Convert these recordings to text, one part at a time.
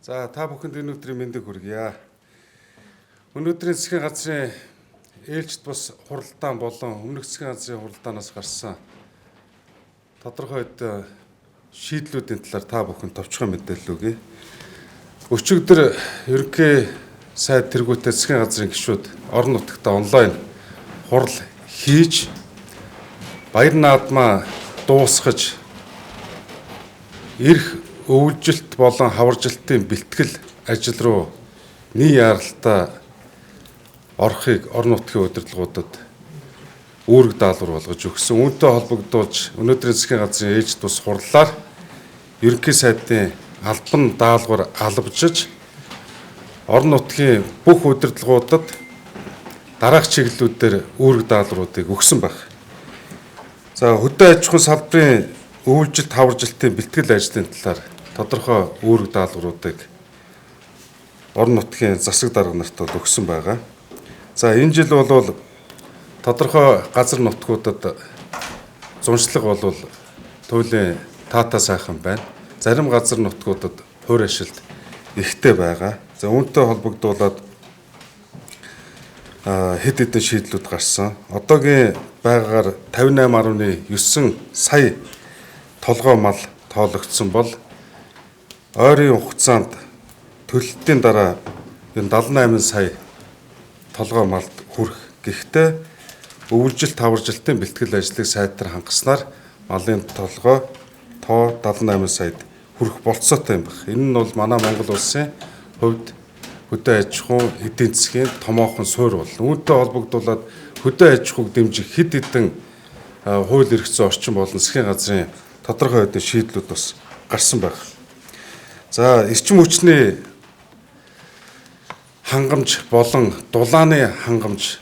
За та бүхэнд энэ өдрийн мэндийг хүргье. Өнөөдрийн засгийн газрын ээлжит бус хуралдаан болон өмнөх засгийн газрын хуралдаанаас гарсан тодорхой шийдлүүдийн талаар та бүхэн товчхон мэдээлэл өгье. Өчигдөр ерөнхий сайд тэргүүтээ засгийн газрын гишүүд орон нутагт онлайн хурал хийж баяр наадмаа дуусгаж эрх өвлжилт болон хаваржилтын бэлтгэл ажил руу нэг яаралтай орохыг орон нутгийн удирдлагуудад үүрэг даалгавар болгож өгсөн. Үүнтэй холбогдуулж өнөөдрийн засгийн газрын ээлжит бус хурлаар ерөнхий сайдын албан даалгавар албажиж орон нутгийн бүх удирдлагуудад дараах чиглэлүүдээр үүрэг даалгавруудыг өгсөн байх. За хөдөө аж ахуйн салбарын өвлжилт хаваржилтын бэлтгэл ажлын талаар тодорхой үүрэг даалгавруудыг орон нутгийн засаг дарга нарт бол өгсөн байгаа. За энэ жил бол тодорхой газар нутгуудад зуншлага бол туйлын таатай сайхан байна. Зарим газар нутгуудад хуур ашилт ихтэй байгаа. За үүнтэй холбогдуулаад хэд хэдэн шийдлүүд гарсан. Одоогийн байгаагаар 58.9 сая толгой мал тоологдсон бол ойрын хугацаанд төлөлтийн дараа энэ 78 сая толгой малд хүрэх. Гэхдээ өвлжилт хаваржилтын бэлтгэл ажлыг сайтар хангаснаар малын толгой тоо 78 саяд хүрэх болцоотой юм байна. Энэ нь бол манай Монгол улсын хувьд хөдөө аж ахуйн эдийн засгийн томоохон суурь болно. Үүнтэй холбогдуулаад хөдөө аж ахуйг дэмжих хэд хэдэн хууль эрх зүйн орчин болон засгийн газрын тодорхой хэдэн шийдлүүд бас гарсан байна. За эрчим хүчний хангамж болон дулааны хангамж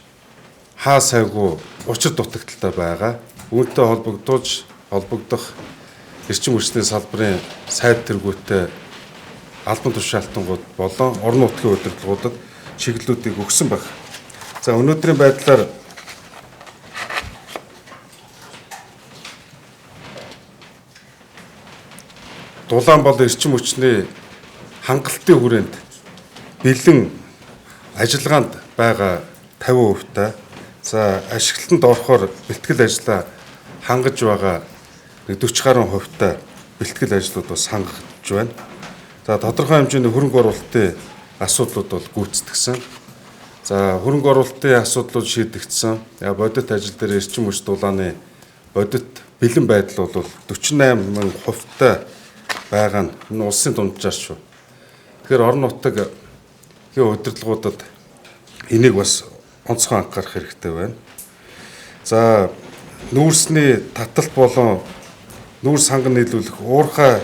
хаа сайгүй учир дутагдaltaй байгаа. Үүнтэй холбогдуулж холбогдох эрчим хүчний салбарын сайд тэргүүтээ албан тушаалтангууд болон орон нутгийн удирдлагуудад чиглэлүүдийг өгсөн баг. За өнөөдрийн байдлаар дулаан болон эрчим хүчний хангалтын хүрээнд бэлэн ажиллагаанд байгаа 50%-тай. За ашиглалтанд орохоор бэлтгэл ажлаа хангаж байгаа 40 гаруй хувьтай бэлтгэл ажлууд бас хангаж байна. За тодорхой хэмжээний хөрөнгө оруулалтын асуудлууд бол гүйцэтгэсэн. За хөрөнгө оруулалтын асуудлууд шийдэгдсэн. Бодит ажил дээр эрчим хүч дулааны бодит бэлэн байдал бол 48 хувьтай байгаа нь энэ улсын дунджаар шүү. Тэгэхээр орон нутгийн удирдлагуудад энийг бас онцгой анхаарах хэрэгтэй байна. За нүүрсний таталт болон нүүрс ханган нийлүүлэх уурхай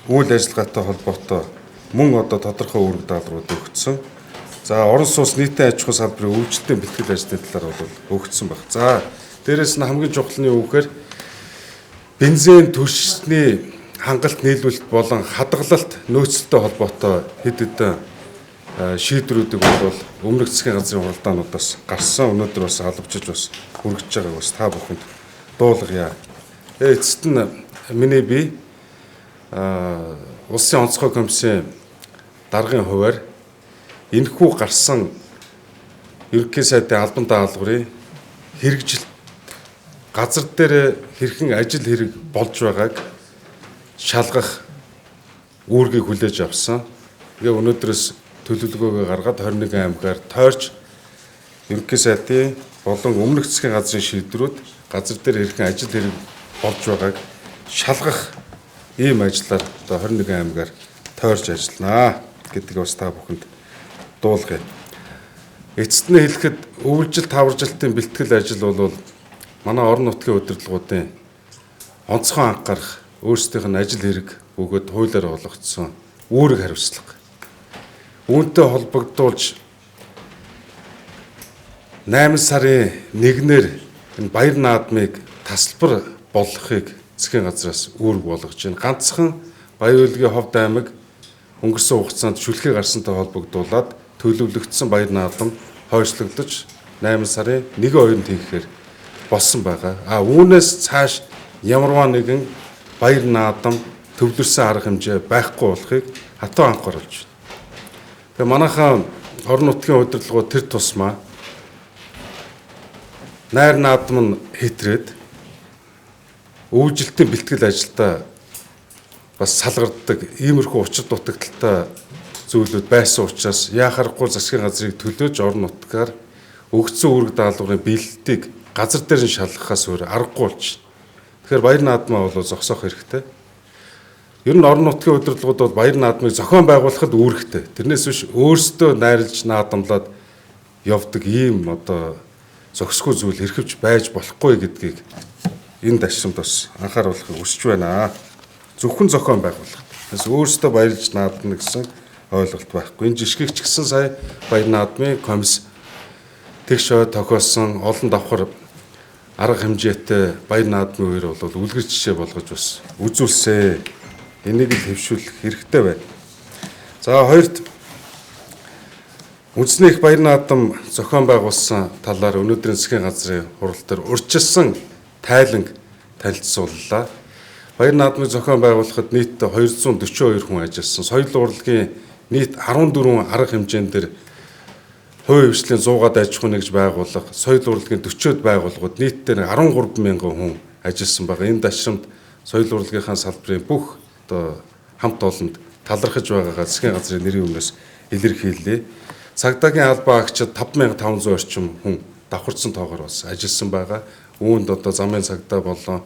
үйл ажиллагаатай холбоотой мөн одоо тодорхой үүрэг даалгаврууд өгсөн. За орон сууц нийтийн аж ахуйн салбарын өвчлөлтийн бэлтгэл ажлын талаар бол өгсөн баг. За дээрэс нь хамгийн чухал нь юу гэхээр бензин төршний хангалт нийлүүлэлт болон хадгалалт нөөцлөлтөй холбоотой хэд хэдэн шийдвэрүүдийг бол өмнөх засгийн газрын хуралдаануудаас гарсан. Өнөөдөр бас албажиж бас хүргэж байгааг бас та бүхэнд дуулгая. Эцэст нь миний бие улсын онцгой комиссийн даргын хувиар энэхүү гарсан ерөнхий сайдын албан даалгаврын хэрэгжилт газар дээр хэрхэн ажил хэрэг болж байгааг шалгах үүргийг хүлээж авсан. Тэгээ өнөөдрөөс төлөвлөгөөгөө гаргаад 21 аймгаар тойрч ерөнхий сайдын болон өмнөх засгийн газрын шийдвэрүүд газар дээр хэрхэн ажил хэрэг болж байгааг шалгах ийм ажиллаар одоо 21 аймгаар тойрч ажилланаа гэдгийг бас та бүхэнд дуулгая. Эцэст нь хэлэхэд өвлжилт хаваржилтын бэлтгэл ажил бол манай орон нутгийн удирдлагуудын онцгой анхаарах өөрсдийнх нь ажил хэрэг бөгөөд хуулиар олгогдсон үүрэг хариуцлага. Үүнтэй холбогдуулж 8 сарын 1-ээр энэ баяр наадмыг тасалбар болгохыг засгийн газраас үүрэг болгож байна. Ганцхан Баяр-Өлгийн Ховд аймаг өнгөрсөн хугацаанд шүлхий гарсантай холбогдуулаад төлөвлөгдсөн баяр наадам хойшлогдож 8 сарын 1-2-нд хийхээр болсон байгаа. А үүнээс цааш ямарваа нэгэн баяр наадам төвлөрсөн арга хэмжээ байхгүй болохыг хатуу анхааруулж байна. Тэгээ манайхаа орон нутгийн удирдлагууд тэр тусмаа найр наадам нь хэтрээд өвжилтийн бэлтгэл ажилдаа бас салгарддаг иймэрхүү учир дутагдaltaй зүйлүүд байсан учраас яхаарахгүй засгийн газрыг төлөөж орон нутгаар өгцөн үүрэг даалгаврын бэлтгийг газар дээр нь шалгахаас өөр аргагүй болчих. Тэгэхээр баяр наадмаа бол зогсоох хэрэгтэй. Ер нь орон нутгийн удирдлагууд бол баяр наадмыг зохион байгуулахад үүрэгтэй. Тэрнээс биш өөрсдөө найрлж наадамлаад явдаг ийм одоо зохисгүй зүйл эрхэвч байж болохгүй гэдгийг энэ дашрамд бас анхааруулахыг хүсэж байна. Зөвхөн зохион байгуулах. Тэс өөрсдөө баярлж наадна гэсэн ойлголт байхгүй. Энэ жишгийг ч гэсэн сая баяр наадмын комисс тэгш ой тохиосон олон давхар арга хэмжээтэй баяр наадмын үеэр бол үлгэр жишээ болгож бас үзүүлсэн. Энийг л хэвшүүлэх хэрэгтэй байна. За хоёрт үндэсний их баяр наадам зохион байгуулсан талаар өнөөдрийн засгийн газрын хурал дээр урьдчилсан тайланг танилцууллаа. Баяр наадмыг зохион байгуулахад нийт 242 хүн ажилласан. Соёл урлагийн нийт 14 арга хэмжээн дээр хувийн хвшлийн 100-аад аж ахуйн нэгж байгууллага, соёл урлагийн 40-од байгууллагууд нийтдээ 13 мянган хүн ажилласан байгаа. Энэ дашрамд соёл урлагийнхаа салбарын бүх одоо хамт олонд талархаж байгаагаа засгийн газрын нэрийн өмнөөс илэрхийллээ. Цагдаагийн албан агчид 5500 орчим хүн давхарцсан тоогоор бас ажилласан байгаа. Үүнд одоо замын цагдаа болон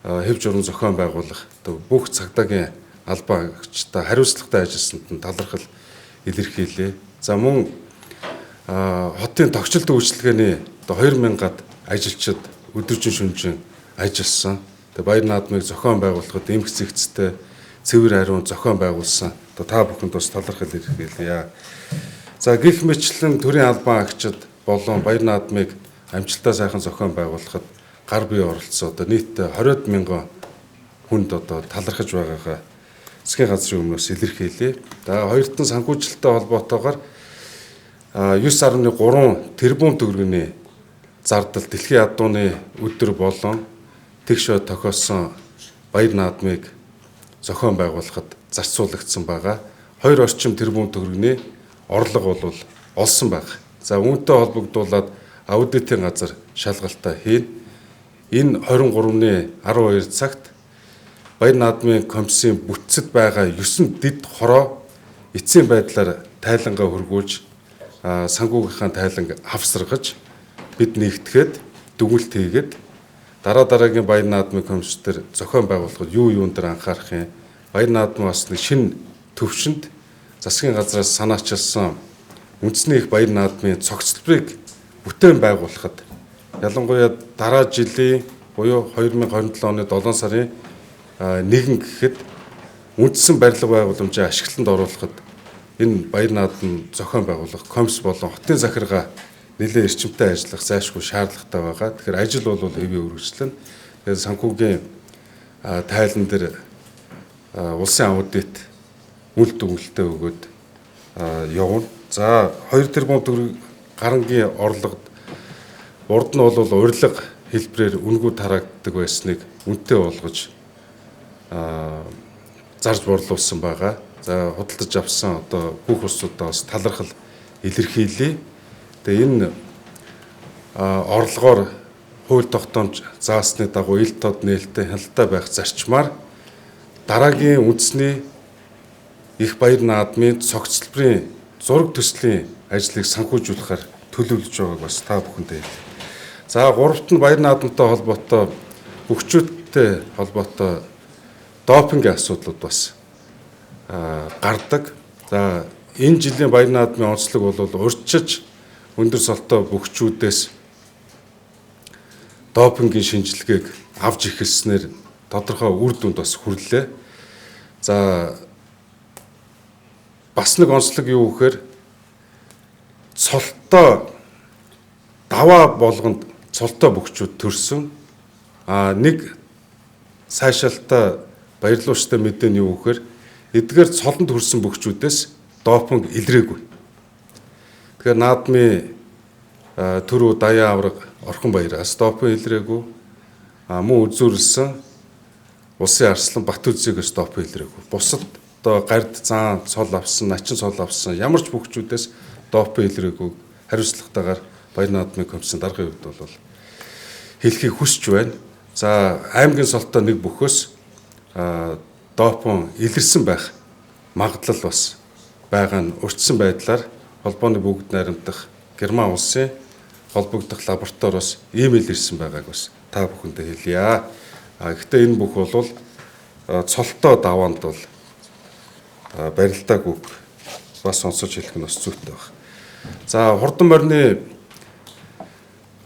хэв журам зохион байгуулах одоо бүх цагдаагийн албан агчтай хариуцлагатай ажилласанд нь талархал илэрхийллээ. За мөн хотын тогтчлолт үйлчилгээний одоо 2000-ад ажилчид өдөржин шөнөжин ажилласан. Тэгээ баяр наадмыг зохион байгуулахад эмх зэгцтэй цэвэр ариун зохион байгуулсан. Одоо та бүхэнд бас талархал илэрхийлье. За гих мэтлэн төрийн албан агчид болон баяр наадмыг амжилттай сайхан зохион байгуулахад гар бие оролцсон одоо нийт 20 мянган хүнд одоо талархаж байгаагаа засгийн газрын өмнөөс илэрхийлье. За хоёрт нь санхүүжилттэй холбоотойгоор 9.3 тэрбум төгрөгийн зардал дэлхийн ядууны өдөр болон тэгш ой тохиосон баяр наадмыг зохион байгуулахад зарцуулагдсан байгаа. 2 орчим тэрбум төгрөгийн орлого бол олсон баг. За үүнтэй холбогдуулаад аудитын газар шалгалтаа хийн. Энэ 23-ны 12 цагт баяр наадмын комиссийн бүтцэд байгаа 9 дэд хороо эцсийн байдлаар тайлангаа хөргүүлж санхүүгийнхаа тайланг авсаргаж бид нэгтгэхэд дүгнэлт хийгээд дараа дараагийн баяр наадмын комисс дээр зохион байгуулахад юу юун дээр анхаарах юм. Баяр наадам бас нэг шинэ төвшөнд засгийн газраас санаачилсан үндэсний их баяр наадмын цогцлборыг бүтээн байгуулахад ялангуяа дараа жилийн буюу 2027 оны 7 сарын 1 гэхэд үндсэн барилга байгууламжийн ашиглалтанд оруулахад энэ баяр наадам зохион байгуулах комисс болон хотын захиргаа нэлээд эрчимтэй ажиллах зайлшгүй шаардлагатай байгаа. Тэгэхээр ажил бол хэвээ үргэлжлэнэ. Тэгээд санхүүгийн тайлан дээр улсын аудит үл дүгнэлтээ өгөөд явна. За 2 тэрбум төгрөг гарангийн орлогод урд нь бол урилга хэлбэрээр үнэгүй тараагддаг байсныг үнэтэй болгож зарж борлуулсан байгаа. За худалдаж авсан одоо бүх улсуудаа бас талархал илэрхийлье. Тэгээ энэ орлогоор хууль тогтоомж заасны дагуу ил тод нээлттэй хяналттай байх зарчмаар дараагийн үндэсний их баяр наадмын цогцлборын зураг төслийн ажлыг санхүүжүүлэхээр төлөвлөж байгааг бас та бүхэндээ хэлье. За гуравт нь баяр наадамтай холбоотой бөхчүүдтэй холбоотой допингийн асуудлууд бас гардаг. За энэ жилийн баяр наадмын онцлог бол урьдчилж өндөр солтой бөхчүүдээс допингийн шинжилгээг авч эхэлснээр тодорхой үр дүнд бас хүрлээ. За бас нэг онцлог юу гэхээр цолтой даваа болгонд цолтой бөхчүүд төрсөн. Нэг сайшаалтай баярлууштай мэдээ нь юу гэхээр эдгээр цолонд хүрсэн бөхчүүдээс допинг илрээгүй. Тэгэхээр наадмын түрүү Даян авраг Орхон баяраас допинг илрээгүй. Мөн үзүүрлсэн улсын арслан Бат үзэгээс допинг илрээгүй. Бусад Одоо гард зан цол авсан, начин цол авсан ямар ч бүхчүүдээс допинг илрээгүй хариуцлагатайгаар Баяр наадмын комиссийн даргын хувьд бол хэлхийг хүсэж байна. За, аймгийн солтой нэг бөхөөс допинг илэрсэн байх магадлал бас байгаа нь урьдчилсан байдлаар холбооны бүгд найрамдах Герман улсын холбогдох лабораториос имэйл ирсэн байгааг бас та бүхэндээ хэлье. А гэхдээ энэ бүх бол цолтой даваанд бол барилдаагүй бас сонсож хэлэх нь бас зүйтэй байна. За, хурдан морины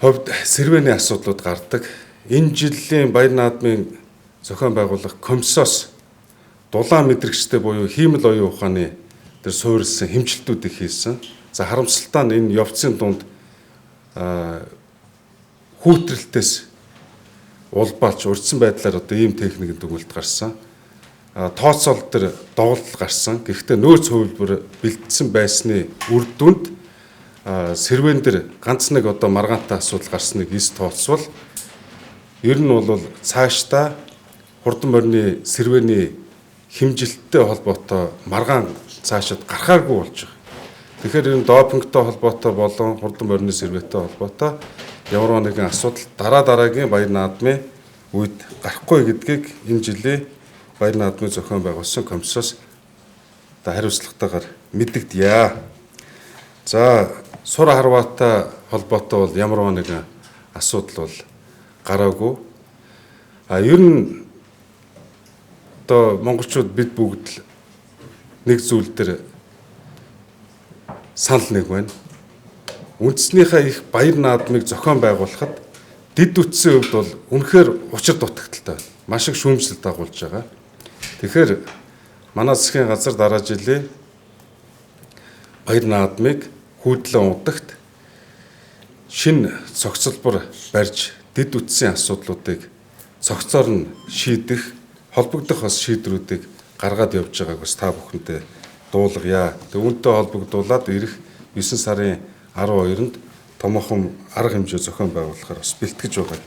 хувьд сэрвэний асуудлууд гардаг. Энэ жилийн Баяр наадмын зохион байгуулах комиссоос дулаан мэдрэгчтэй буюу хиймэл оюун ухааны тэр суурилсан хэмжилтүүдийг хийсэн. За, харамсалтай нь энэ явцын дунд хүүтрэлтээс улбаалч урьдчилсан байдлаар одоо ийм техникийн дүгнэлт гарсан. Тооцоол дээр доголдол гарсан. Гэхдээ нөөц хувилбар бэлдсэн байсны үр дүнд сэрвэн дээр ганц нэг одоо маргаантай асуудал гарсныг эс тооцвол ер нь бол цаашдаа хурдан морины сэрвэний хэмжилттэй холбоотой маргаан цаашид гарахааргүй болж байгаа. Тэгэхээр энэ допингтой холбоотой болон хурдан морины сэрвэтэй холбоотой ямар нэгэн асуудал дараа дараагийн Баяр наадмын үед гарахгүй гэдгийг энэ жилийн Баяр наадмын зохион байгуулсан комиссоос одоо хариуцлагатайгаар мэдэгдъя. За, сур харваатай холбоотой бол ямар нэгэн асуудал бол гараагүй. А ер нь одоо монголчууд бид бүгд л нэг зүйл дээр санал нэг байна. Үндснийхээ их баяр наадмыг зохион байгуулахад дэд үтсийн хувьд бол үнэхээр учир дутагдaltaй байна. Маш их шүүмжлэл дагуулж байгаа. Тэгэхээр манай засгийн газар дараа жилийн баяр наадмыг хүйдлэн удагт шинэ цогцолбор барьж дэд үтсийн асуудлуудыг цогцоор нь шийдэх, холбогдох бас шийдвэрүүдийг гаргаад явж байгааг бас та бүхэндээ дуулгая. Тэг үүнтэй холбогдуулаад ирэх 9 сарын 12-нд томоохон арга хэмжээ зохион байгуулахаар бас бэлтгэж байгааг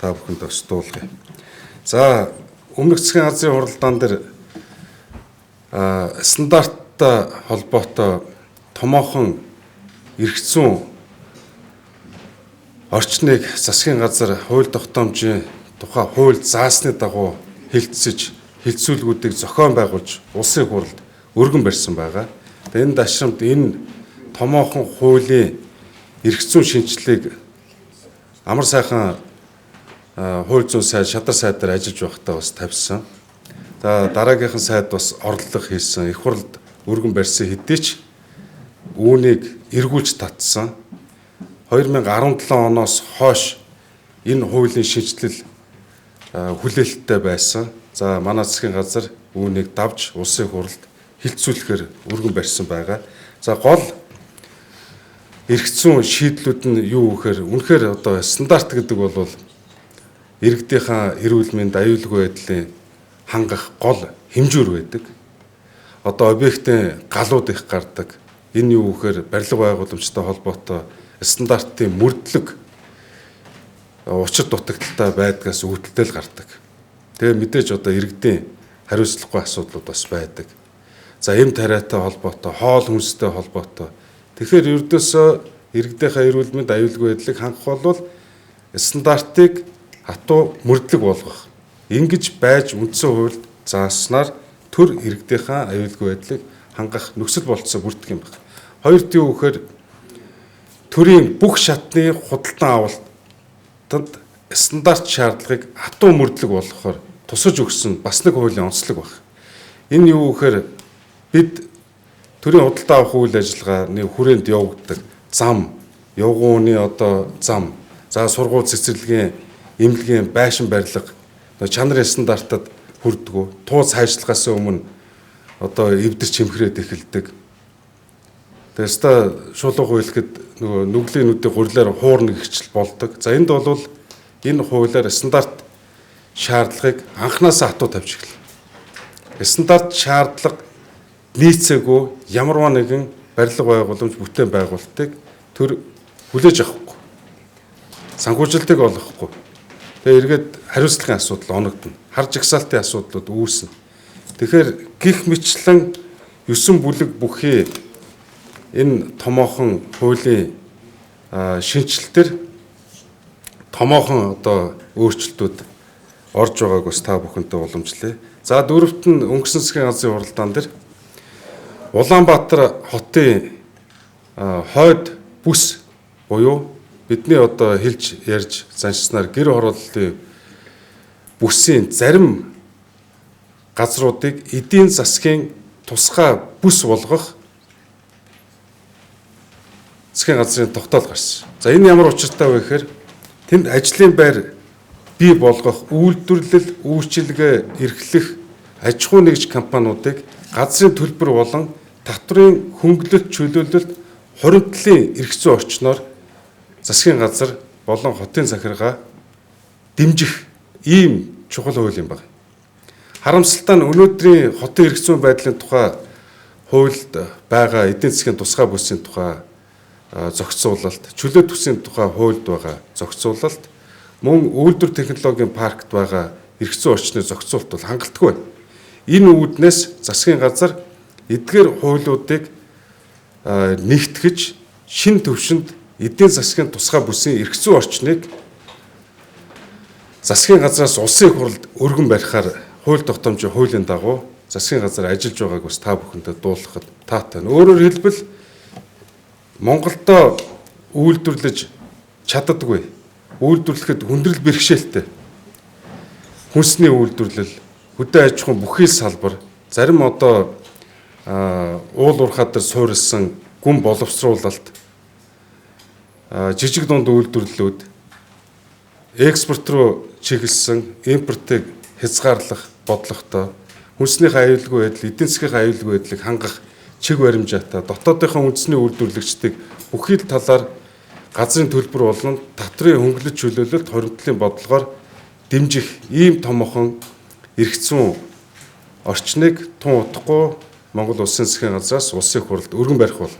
та бүхэндээ бас дуулгая. За, өмнөх засгийн газрын хуралдаан дээр стандарттай холбоотой томоохон эрх зүйн орчныг засгийн газар хууль тогтоомжийн тухай хууль заасны дагуу хэлтсэж хэлтсүүлгүүдийг зохион байгуулж улсын хурлд өргөн барьсан байгаа. Энэ дашрамд энэ томоохон хуулийн эрх зүйн шинжилгээг амар сайхан хууль зүйн сайд, шадар сайдаар ажиллаж байхдаа бас тавьсан. За, дараагийнхан сайд бас орлого хийсэн. Их хурлд өргөн барьсан хэдий ч үүнийг эргүүлж татсан. 2017 оноос хойш энэ хуулийн шинэчлэл хүлээлттэй байсан. За, манай засгийн газар үүнийг давж улсын хурлд хилцүүлэхээр өргөн барьсан байгаа. За, гол эрх зүйн шийдлүүд нь юу гэхээр үнэхээр одоо стандарт гэдэг бол иргэдийнхаа эрүүл мэнд, аюулгүй байдлын хангах гол хэмжүүр байдаг. Одоо объектын галууд их гардаг. Энэ юу гэхээр барилга байгууламжтай холбоотой стандартын мөрдлөг учир дутагдaltaй байдгаас үүдэлтэй л гардаг. Тэгээ мэдээж одоо иргэдийн хариуцлагагүй асуудлууд бас байдаг. За, эм тариатай холбоотой, хоол хүнстэй холбоотой. Тэгэхээр ердөөсөө иргэдийнхаа эрүүл мэнд, аюулгүй байдлыг хангах бол стандартыг хатуу мөрдлөг болгох. Ингэж байж үндсэн хуульд зааснаар төр иргэдийнхаа аюулгүй байдлыг хангах нөхцөл болцоо бүрдэх юм байна. Хоёрт юу гэхээр төрийн бүх шатны худалдан авалтанд стандарт шаардлагыг хатуу мөрдлөг болгохоор тусаж өгсөн бас нэг хуулийн онцлог байна. Энэ юу гэхээр бид төрийн худалдан авах үйл ажиллагааны хүрээнд явагддаг зам, явган үний одоо зам, за сургууль цэцэрлэгийн, эмнэлгийн байшин барилга чанарын стандартад хүрдэггүй. Тууз хайшлагаас өмнө одоо эвдэрч чимхрээд эхэлдэг. Тэгээ өстой шулуух хэлэхэд нөгөө нүглийн нүдийг гурилаар хуурна гихчил болдог. За, энд бол энэ хуулиар стандарт шаардлагыг анханасаа хатуу тавьж эхэлнэ. Стандарт шаардлага нийцээгүй ямарваа нэгэн барилга байгууламж, бүтээн байгуулалтыг төр хүлээж авахгүй. Санхүүжилтийг олгохгүй. Тэгээ эргээд хариуцлагын асуудал оногдно. Хар жагсаалтын асуудлууд үүснэ. Тэгэхээр гих мэтлэн 9 бүлэг бүхий энэ томоохон хуулийн шинэчлэлтэр томоохон одоо өөрчлөлтүүд орж байгааг бас та бүхэнтэй уламжлая. За дөрөвт нь өнгөрсөн засгийн газрын хуралдаан дээр Улаанбаатар хотын хойд бүс буюу бидний одоо хэлж ярьж заншсанаар гэр хорооллын бүсийн зарим газруудыг эдийн засгийн тусгай бүс болгох засгийн газрын тогтоол гарсан. За энэ ямар учиртай вэ гэхээр тэнд ажлын байр бий болгох, үйлдвэрлэл, үйлчилгээ эрхлэх аж ахуй нэгж компаниудыг газрын төлбөр болон татврын хөнгөлөлт, чөлөөлөлт, хуримтлалын эрх зүйн орчноор засгийн газар болон хотын захиргаа дэмжих ийм чухал хууль юм байна. Харамсалтай нь өнөөдрийн хотын эрх зүйн байдлын тухай хуульд байгаа эдийн засгийн тусгай бүсийн тухай зохицуулалт, чөлөө төсвийн тухай хуульд байгаа зохицуулалт, мөн үйлдвэр технологийн паркт байгаа эрх зүйн орчны зохицуулалт бол хангалтгүй байна. Энэ үүднээс засгийн газар эдгээр хуулиудыг нэгтгэж шинэ түвшинд эдийн засгийн тусгай бүсийн эрх зүйн орчныг засгийн газраас улсын их хурлд өргөн барихаар хууль тогтоомжийн хуулийн дагуу засгийн газар ажиллаж байгааг бас та бүхэндээ дуулгахад таатай. Өөрөөр хэлбэл Монголдо үйлдвэрлэж чаддаггүй. Үйлдвэрлэхэд хүндрэл бэрхшээлтэй. Хүнсний үйлдвэрлэл, хөдөө аж ахуйн бүхий салбар, зарим одоо уул уурхай дээр суурилсан гүн боловсруулалт, жижиг дунд үйлдвэрлэлүүд экспорт руу чиглэсэн импортыг хязгаарлах бодлоготой хүнснийхээ аюулгүй байдал, эдийн засгийн аюулгүй байдлыг хангах чиг баримжаатай дотоодынхоо үндэсний үйлдвэрлэгчдийг бүхий л талаар газрын төлбөр болон татврын хөнгөлөлт, чөлөөлөлт, хуримтлалын бодлогоор дэмжих ийм томоохон эрх зүйн орчныг тун удахгүй Монгол Улсын засгийн газраас улсын их хурлд өргөн барих болно.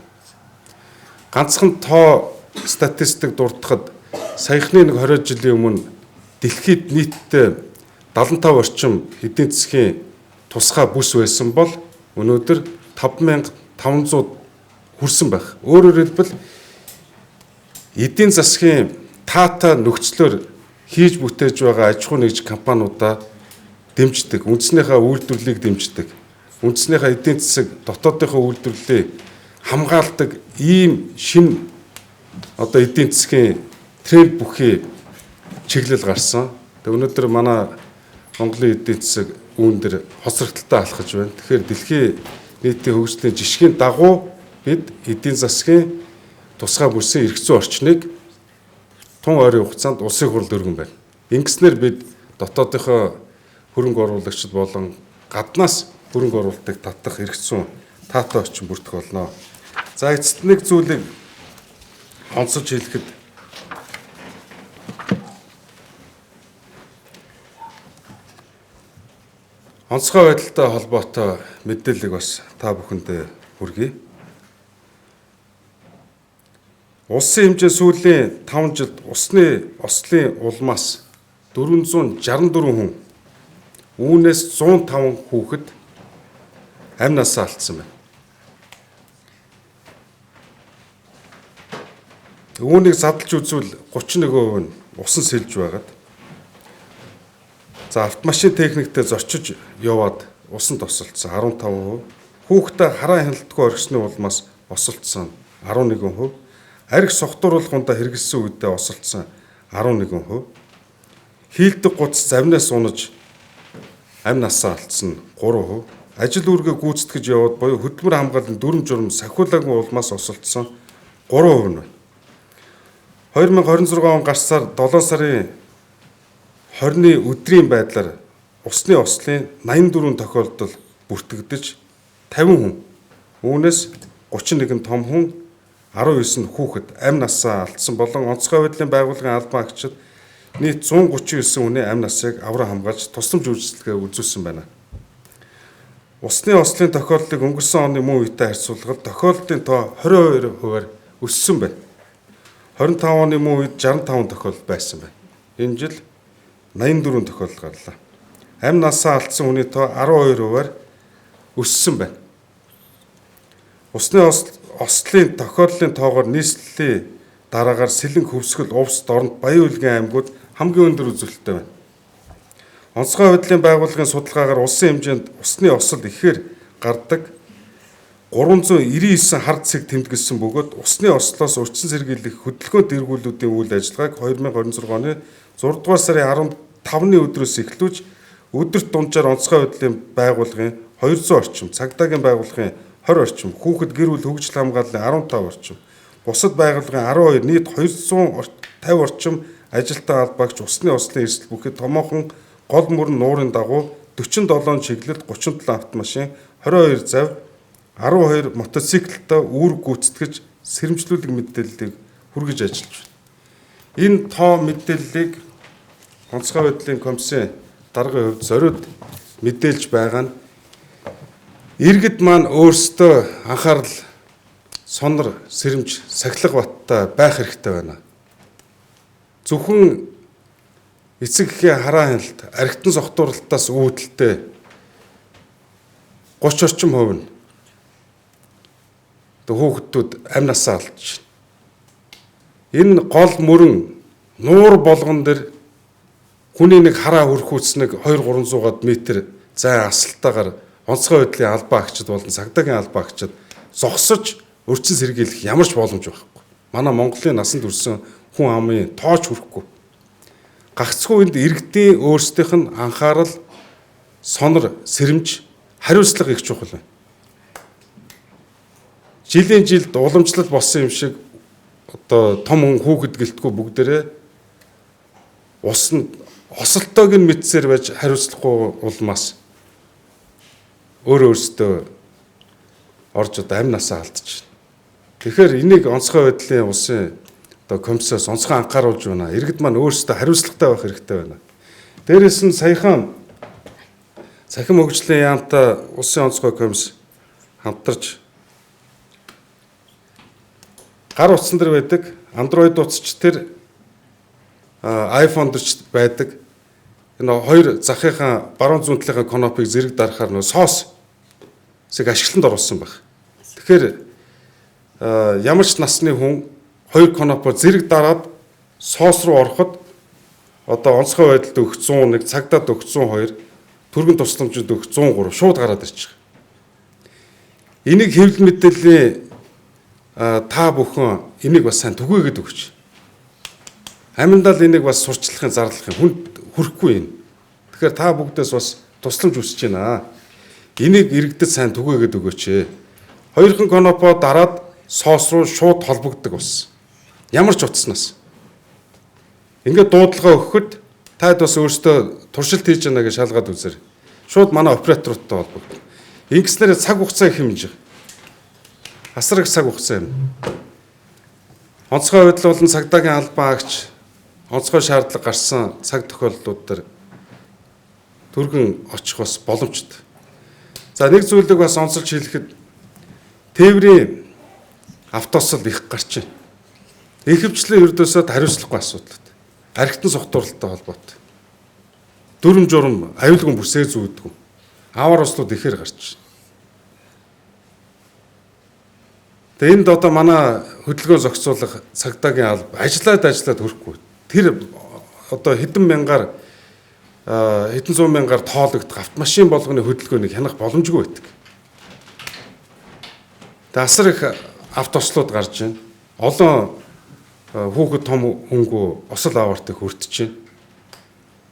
Ганцхан тоо статистик дурдахад саяхны нэг 20 жилийн өмнө дэлхийд нийтдээ 75 орчим эдийн засгийн тусгай бүс байсан бол өнөөдөр 5500 хүрсэн байх. Өөрөөр хэлбэл эдийн засгийн таатай нөхцлөөр хийж бүтээж байгаа аж ахуй нэгж компаниудаа дэмждэг, үндснийхээ үйлдвэрлэлийг дэмждэг, үндснийхээ эдийн засаг дотоодынхоо үйлдвэрлэлийг хамгаалдаг ийм шинэ одоо эдийн засгийн тренд бүхий чиглэл гарсан. Тэг өнөөдөр манай Монголын эдийн засаг үүн дээр хоцрогдолтой алхаж байна. Тэгэхээр дэлхийн нийтийн хөгжлийн жишгийн дагуу бид эдийн засгийн тусгай бүсийн эрх зүйн орчныг тун ойрын хугацаанд улсын хурлд өргөн байна. Ингэснээр бид дотоодынхоо хөрөнгө оруулагчид болон гаднаас хөрөнгө оруулалтыг татах эрх зүйн таатай орчин бүрдэх болно. За эцэст нэг зүйлийг онцолж хэлэхэд онцгой байдалтай холбоотой мэдээллийг бас та бүхэндээ хүргэе. Улсын хэмжээ сүүлийн 5 жилд усны ослын улмаас 464 хүн, үүнээс 105 хүүхэд амь насаа алдсан байна. Үүнийг задлж үзвэл 31% нь усан сэлж байгаад, за автомашин техниктэй зорчиж яваад усан тосолцсон 15%, хүүхдээ хараа хяналтгүй орхисны улмаас осолцсон 11%, арх согтууруулах ундаа хэрэглэсэн үедээ осолцсон 11%, хийлдэг гуц завнаас унаж амь насаа алдсан 3%, ажил үүргээ гүйцэтгэж яваад буюу хөдөлмөр хамгааллын дүрм журам сахиулаагүй улмаас осолцсон 3% нь байна. 2026 он гарсаар 7 сарын 20-ны өдрийн байдлаар усны ослын 84 тохиолдол бүртгэгдэж 50 хүн, үүнээс 31 том хүн, 19 нь хүүхэд амь насаа алдсан болон онцгой байдлын байгууллагын албан агчид нийт 139 хүний амь насыг авран хамгаалж тусламж үйлчилгээ үзүүлсэн байна. Усны ослын тохиолдлыг өнгөрсөн оны мөн үетэй харьцуулахад тохиолдлын тоо 22%-аар өссөн байна. 25 оны мөн үед 65 тохиолдол байсан байна. Энэ жил 84 тохиолдол гарлаа. Амь насаа алдсан хүний тоо 12%-аар өссөн байна. Усны ослын тохиолдлын тоогоор нийслэлийн дараагаар Сэлэнг, Хөвсгөл, Увс, Дорнод, Баян-Өлгөн аймагуд хамгийн өндөр үзүүлэлттэй байна. Онцгой байдлын байгууллагын судалгаагаар улсын хэмжээнд усны осол ихээр гардаг 399 хар цэг тэмдэглэсэн бөгөөд усны ослоос урьдчилан сэргийлэх хөдөлгөөнт эргүүлүүдийн үйл ажиллагааг 2026 оны 6 дугаар сарын 15-ны өдрөөс эхлүүлж өдөрт дунджаар онцгой байдлын байгууллагын 200 орчим, цагдаагийн байгууллагын 20 орчим, хүүхэд гэр бүл хөгжил хамгааллын 15 орчим, бусад байгууллагын 12 нийт 250 орчим ажилтан албаагч усны ослын эрсдэл бүхий томоохон гол мөрөн нуурын дагуу 47 чиглэлд 37 автомашин, 22 зав, 12 мотоциклтай үүрэг гүйцэтгэж сэрэмжлүүлэг мэдээллийг хүргэж ажиллаж байна. Энэ тоо мэдээллийг онцгой байдлын комиссийн даргын хувьд зориуд мэдээлж байгаа нь иргэд маань өөрсдөө анхаарал, сонор, сэрэмж, сахилга баттай байх хэрэгтэй байна. Зөвхөн эцэг эхийн хараа хяналт, архитан согтуурлалтаас үүдэлтэй 30 орчим хувь нь хүүхдүүд амь насаа алдчихна. Энэ гол мөрөн нуур болгон дээр хүний нэг хараа хөрхүүц нэг 2-300 метр зай асалтаагаар онцгой байдлын албаа агчид болон цагдаагийн албаа агчид зогсож урьдчилан сэргийлэх ямар ч боломж байхгүй. Манай Монголын насанд хүрсэн хүн амын тооч хүрэхгүй. Гагцхүү энд иргэдийн өөрсдийнх нь анхаарал, сонор, сэрэмж, хариуцлага их чухал байна. Жилийн жилд уламжлал болсон юм шиг одоо том хүн хүүхэд гэлтгүй бүгдээрээ усанд осолтойг нь мэдсээр байж хариуцлахгүй улмаас өөрөө өөрсдөө орж одоо амь насаа алдчихна. Тэгэхээр энийг онцгой байдлын улсын одоо комиссоос онцгой анхааруулж байна. Иргэд маань өөрсдөө хариуцлагатай байх хэрэгтэй байна. Дээрээс нь саяхан цахим хөгжлийн яамтай улсын онцгой комисс хамтарч гар утсан дээр байдаг, Android утасч тэр iPhone дээр ч байдаг. Энэ хоёр захынхаа баруун зүүн талынхаа кнопыг зэрэг дарахаар нөө SOS шиг ашиглалтанд оруулсан байх. Тэгэхээр ямар ч насны хүн хоёр кнопоор зэрэг дараад SOS руу ороход одоо онцгой байдалд өгөх 101, цагдаад өгөх 102, түргэн тусламжинд өгөх 103 шууд гараад ирчих. Энийг хэвлэл мэдээллийн та бүхэн энийг бас сайн түгээгээд өгч. Аминдал энийг бас сурчлахын зарлахын хүнд хүрэхгүй юм. Тэгэхээр та бүгдээс бас тусламж хүсэж байна. Энийг иргэдэд сайн түгээгээд өгөөч. Хоёрхан кнопоо дараад SOS руу шууд холбогддог болсон. Ямар ч утаснаас. Ингээд дуудлага өгөхөд таад бас өөртөө туршилт хийж байна гэж шалгаад үзэр. Шууд манай операторуудтай холбогдно. Ингэснээр цаг хугацаа хэмжиж. Асар их цаг хугацаа юм. Онцгой байдал болон цагдаагийн албан агч онцгой шаардлага гарсан цаг тохиолдлууд дээр түргэн очих бас боломжтой. За нэг зүйлийг бас онцолж хэлэхэд тээврийн автосол их гарч байна. Ихэвчлэн ердөөсөө хариуцлагагүй асуудал. Архитан согтуурлалтай холбоотой. Дүрм журам аюулгүй бүсээ зүүдгүй. Аваар услууд ихээр гарч байна. Тэгээ энд одоо манай хөдөлгөөн зохицуулах цагдаагийн алба ажиллаад хүрэхгүй. Тэр одоо хэдэн мянгаар хэдэн зуун мянгаар тоологдох автомашин болгоны хөдөлгөөнийг хянах боломжгүй байдаг. Тэгээ асар их автослууд гарч байна. Олон хүүхэд том хөнгөө осол аваартыг хүртэж байна.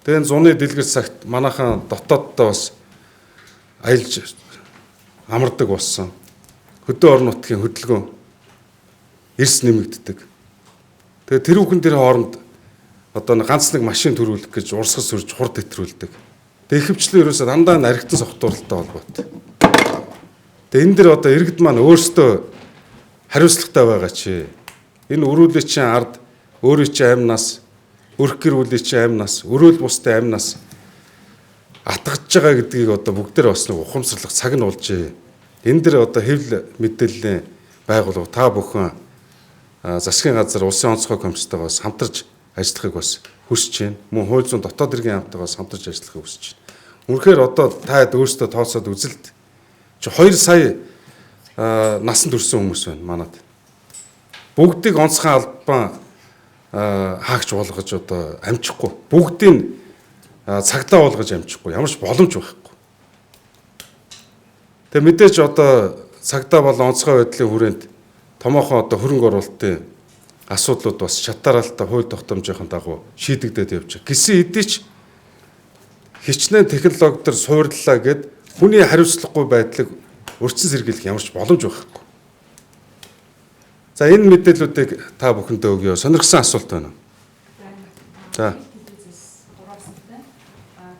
Тэгээ энэ зуны дэлгэр цагт манайхан дотооддоо бас аялж амардаг болсон. Хөдөө орон нутгийн хөдөлгөөн эрс нэмэгддэг. Тэгээ тэрүүхэн тэр хооронд одоо ганц нэг машин төрүүлэх гэж урсгал сүрж хурд хэтрүүлдэг. Тэгээ ихэвчлэн ерөөсөө дандаа наригтан согтуурлалтай холбоотой. Тэгээ энэ дэр одоо иргэд маань өөрсдөө хариуцлагатай байгаа чи. Энэ өрүүлээ чинь ард өөрийн чинь амь нас, өрх гэр бүлийн чинь амь нас, өрөөл бусдын амь нас атгаж байгаа гэдгийг одоо бүгдээр бас нэг ухамсарлах цаг нь болжээ. Энэ дэр одоо хэвлэл мэдээллийн байгууллага та бүхэн засгийн газар улсын онцгой комисстойгоо хамтарч ажиллахыг бас хүсэж байна. Мөн хууль зүйн дотоод хэргийн яамтайгаас хамтарч ажиллахыг хүсэж байна. Үнэхээр одоо таад өөрсдөө тооцоод үзэлт Чи 2 сая насанд хүрсэн хүмүүс байна манад. Бүгдийг онцгой албан хаагч болгож одоо амжихгүй. Бүгдийг цагдаа болгож амжихгүй. Ямар ч боломж байхгүй. Тэгээ мэдээж одоо цагдаа болон онцгой байдлын хүрээнд томоохон одоо хөрөнгө оруулалтын асуудлууд бас шатараалтай хууль тогтоомжийн дагуу шийдэгдээд явж байгаа. Гэсэн хэдий ч хичнээн технологи төр суурлаа гэд хүний хариуцлагагүй байдлыг урьдчилан сэргийлэх ямар ч боломж байхгүй. За, энэ мэдээллүүдийг та бүхэндээ өгье. Сонирхсан асуулт байна уу? За.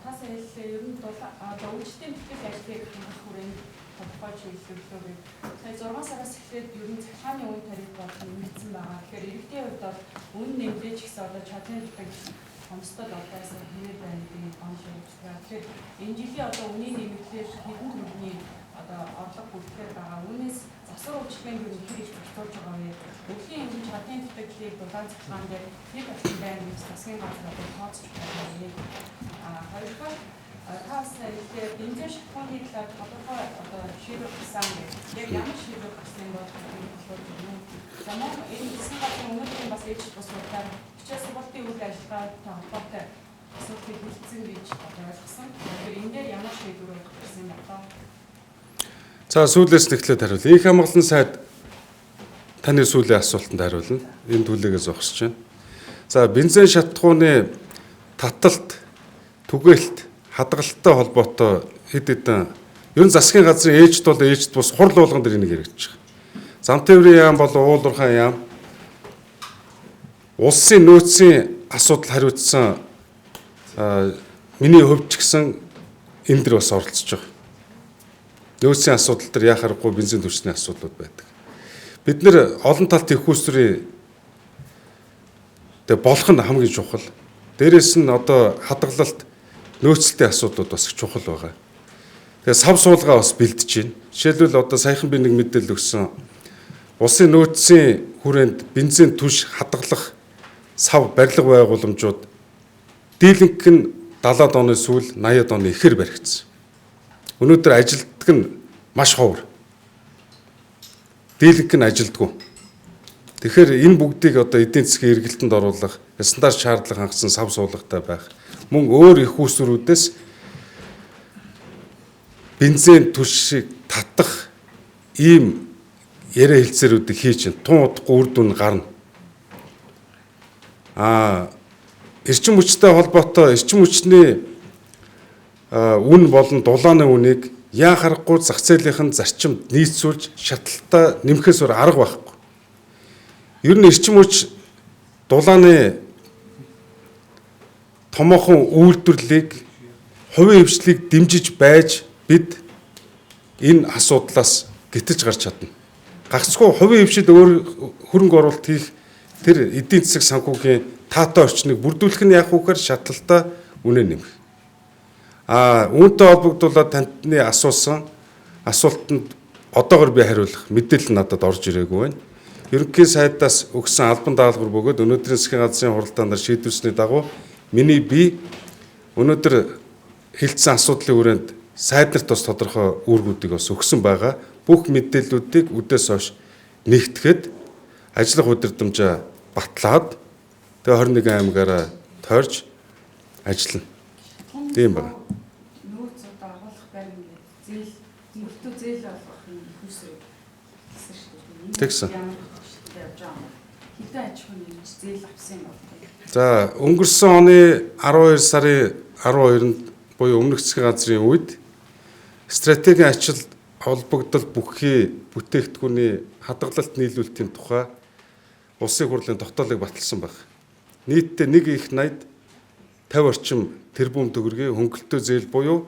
Та сая хэллээ, ер нь одоо үйлчлэлийн бэлтгэл ажлыг хангах хүрээнд тодорхой чиглэл өглөө гэв. Сая 6 сараас эхлээд ер нь цахилгааны үн тариф бол нэмэгдсэн байгаа. Тэгэхээр иргэдийн хувьд бол үн нэмлээ ч гэсэн одоо чадлын бэлтгэл хомсдол одоо хэмээр байна гэдэг онол явж байгаа. Тэгэхээр энэ жилийн одоо үнийн нэмэгдлээр хэдэн төгрөгийн одоо орлого бүрдэхээр байгаа. Үүнээс засвар үйлчилгээнд юу хэр их зохицуулж байгаа вэ? Өглөгийн хэмжээ чадлын бэлтгэлийг дулаан цахилгаан дээр хэд орчим байна гэж засгийн газар одоо тооцож байгаа юм. Хоёрдугаар, та бас хэллээ, бензин шатхууны талаар тодорхой одоо шийдвэр гарсан гэх. Яг ямар шийдвэр гарсан бол асууж байна. За, мөн энэ засгийн газрын өнөөдрийн бас ээлжит бус хурлаар хичээл сургалтын үйл ажиллагаатай холбоотой асуудлыг хэлэлцсэн гэж одоо ойлгосон. Тэгэхээр энэ дээр ямар шийдвэр гарсан юм бэ? За, сүүлээс нэхлээд хариулъя. Инх хамгаалан сайд таны сүүлийн асуултанд хариулна. Энэ түлээгээ зогсож байна. За, бензин шатхууны таталт, түгээлт, хадгалттай холбоотой хэд хэдэн ер нь засгийн газрын ээлжит бол ээлжит бус хурал болгон дээр энийг яригдчих. Зам тээврийн яам болон уул уурхайн яам, улсын нөөцийн асуудал хариуцсан миний хувьд ч гэсэн энэ дэр бас оролцож байгаа. Нөөцийн асуудал дээр яа харахгүй бензин түлшний асуудлууд байдаг. Бид нэр олон талт их усрын тэг болох нь хамгийн чухал. Дээрээс нь одоо хадгалалт, нөөцлөлтийн асуудлууд бас их чухал байгаа. Тэгээ сав суулгаа бас бэлдэж байна. Жишээлбэл, одоо саяхан би нэг мэдээлэл өгсөн. Улсын нөөцийн хүрээнд бензин түлш хадгалах сав барилга байгууламжууд дийлэнх нь 70-аад оны сүүл, 80-аад оны эхээр баригдсан. Өнөөдөр ажилтдаг нь маш ховор. Дийлэнх нь ажилдгүй. Тэгэхээр энэ бүгдийг одоо эдийн засгийн эргэлтэнд оруулах, стандарт шаардлага хангасан сав суулгатай байх. Мөн өөр их усрүүдээс бензин түлшийг татах ийм яриа хэлцээрүүдийг хийж чинь тун удахгүй үр дүн гарна. Эрчим хүчтэй холбоотой эрчим хүчний үн болон дулааны үнийг яа харахгүй зах зээлийнхэн зарчимд нийцүүлж шатлалтаа нэмэхээс өөр арга байхгүй. Ер нь эрчим хүч, дулааны томоохон үйлдвэрлэлийг, хувийн хвшлийг дэмжиж байж бид энэ асуудлаас гэтэж гарч чадна. Гагцхүү хувийн хвшил өөр хөрөнгө оруулалт хийх тэр эдийн засаг санхүүгийн таатай орчныг бүрдүүлэх нь яг үхээр шатлалтаа үнэ нэмэх. Үүнтэй холбогдуулаад таны асуусан асуултанд одоогор би хариулах мэдээлэл надад орж ирээгүй байна. Ерөнхий сайдаас өгсөн албан даалгавар бөгөөд өнөөдрийн засгийн газрын хуралдаанаар шийдвэрсний дагуу миний би өнөөдөр хэлсэн асуудлын хүрээнд сайд нарт бас тодорхой үүргүүдийг бас өгсөн байгаа. Бүх мэдээллүүдийг үдээс хойш нэгтгэхэд ажиллах удирдамжаа батлаад тэгээ 21 аймгаараа тойрж ажиллана. Тийм байна. Нөөц одоо агуулах байр ингээд зээл мөртөө зээл олгох юм их усрыг гэсэн шүү дээ. Тэгсэн. Ямар хөтөлбөртэй явж байгаа юм бэ? Хэдэн аж ахуйн нэгж зээл авсан юм бол? За, өнгөрсөн оны 12 сарын 12-нд буюу өмнөх засгийн газрын үед стратегийн ачил холбогдол бүхий бүтээгдэхүүний хадгалалт нийлүүлэлтийн тухай улсын хурлын тогтоолыг баталсан баг. Нийтдээ нэг их 80 50 орчим тэрбум төгрөгийн хөнгөлөлтөө зээл буюу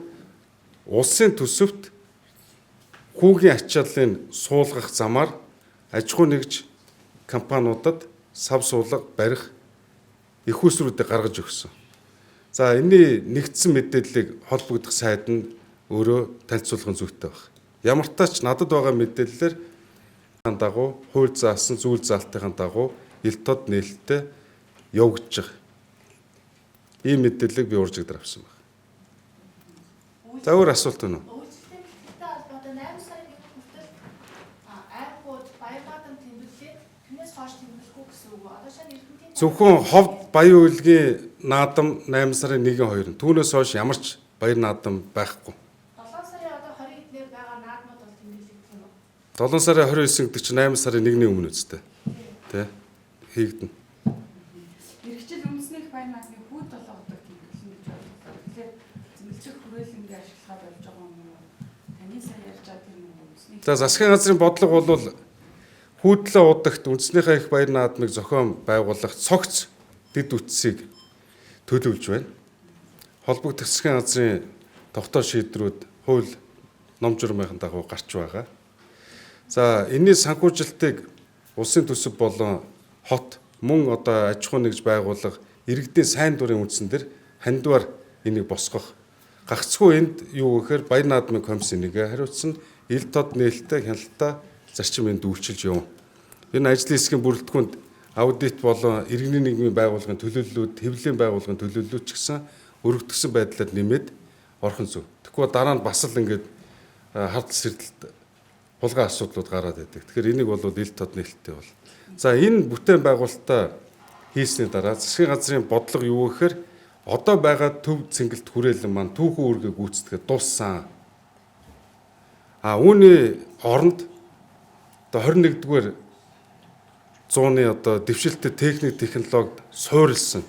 улсын төсөвт хүүгийн ачааллыг суулгах замаар аж ахуй нэгж компаниудад сав суулга барих их усруудыг гаргаж өгсөн. За, энэний нэгдсэн мэдээллийг холбогдох сайд нь өөрөө танилцуулах нь зүйтэй баг. Ямар ч тач надад байгаа мэдээллээр дагуу хууль заасан зүйл заалтын дагуу ил тод нээлттэй явагдаж байгаа. Ийм мэдээллийг би уржигдар авсан байна. За, өөр асуулт байна уу? Үйлчлэлийн бэлтгэлтэй холбоотой 8 Тэрнээс хойш тэмдэглэхгүй гэсэн үг үү? Одоо шал Эрдэнэтийн Зөвхөн ховд Баян үйлгийн наадам 8 сарын 1-2. Түүнээс хойш ямар ч баяр наадам байхгүй. 7 сарын одоо 20 эднэр байгаа наадмууд бол тэмдэглэгдэх юм уу? 7 сарын 29 гэдэг чинь 8 сарын 1-ний өмнө үстэй. Тэ? Хийгдэнэ. Эргэжил үндэсний их баяр наадмын хүүд 7 удаг тэмдэглэнэ гэж ойлголоо. Тэгэхээр зэмлжих хүрээлэнгээ ашиглахаа болж байгаа юм уу? Таны сая ярьж байгаа тэр нэг үндэсний За засгийн газрын бодлого бол хүүдлээ удагт үндэснийхээ их баяр наадмыг зохион байгуулах цогц дэд үтсийг төлөвлөж байна. Холбогдох засгийн газрын тогтоо шийдвэрүүд хууль ном журмын дагуу гарч байгаа. За энэний санхүүжилтийг улсын төсөв болон хот мөн одоо аж ахуй нэгж байгууллага иргэдийн сайн дурын үндсэн дээр хандвар энийг босгох. Гагцхүү энд юу гэхээр баяр наадмын комисс энийг хариуцсан ил тод нээлттэй хяналттай зарчим энд үйлчилж явна. Энэ ажлын хэсгийн бүрэлдэхүүнд аудит болон иргэний нийгмийн байгууллагын төлөөллүүд, хэвлэлийн байгууллагын төлөөллүүд ч гэсэн өргөдгсөн байдлаар нэмээд орхон зүг. Тэгэхгүй дараа нь бас л ингээд хардл сэрдэлт хулгай асуудлууд гараад байдаг. Тэгэхээр энийг бол ил тод нээлттэй бол. За энэ бүтээн байгуулалтаа хийсний дараа засгийн газрын бодлого юу гэхээр одоо байгаа төв цэнгэлт хүрээлэн маань түүхэн үүргээ гүйцэтгээд дууссан. А үүний оронд одоо 21-р зууны одоо дэвшилтэт техник технологид суурилсан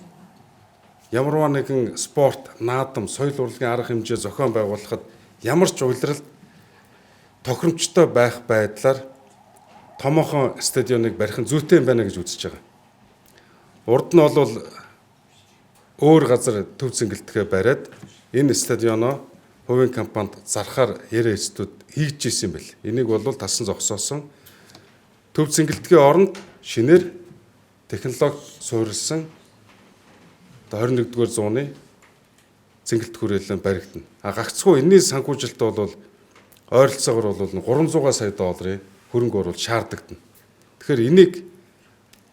ямарваа нэгэн спорт, наадам, соёл урлагийн арга хэмжээ зохион байгуулахад ямар ч улиралд тохиромжтой байх байдлаар томоохон стадионыг барих нь зүйтэй юм байна гэж үзэж байгаа. Урд нь бол өөр газар төв цэнгэлтгээ бариад энэ стадионоо хувийн компанид зархаар яриа эцдүүд хийж исэн юм бэл. Энийг бол тасан зогсоосон. Төв цэнгэлтгийн оронд шинээр технологи суурилсан одоо 21-р зууны цэнгэлт хүрээлэн баригдана. А гагцхүү энэний санхүүжилт бол ойролцоогоор бол 300 сая долларын хөрөнгө оруулалт шаардагдана. Тэгэхээр энийг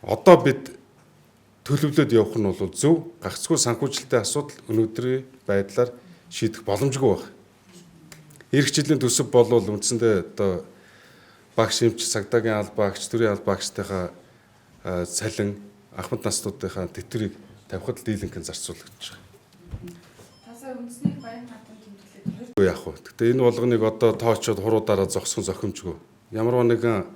одоо бид төлөвлөд явах нь бол зөв. Гагцхүү санхүүжилтийн асуудал өнөөдрийн байдлаар шийдэх боломжгүй байна. Ирэх жилийн төсөв бол үндсэндээ одоо багш эмч цагдаагийн албаа, агч төрийн албаа агчтайхаа цалин ахмад наснуудынхаа тэтгэврийг тавихад дийлэнх нь зарцуулагдаж байгаа. Тасаа үндэсний их баяр наадам тэмдэглээд 2 Яах вэ? Гэтэ энэ болгоныг одоо тоочод хуруудараа зогсхон зохимжгүй. Ямар нэгэн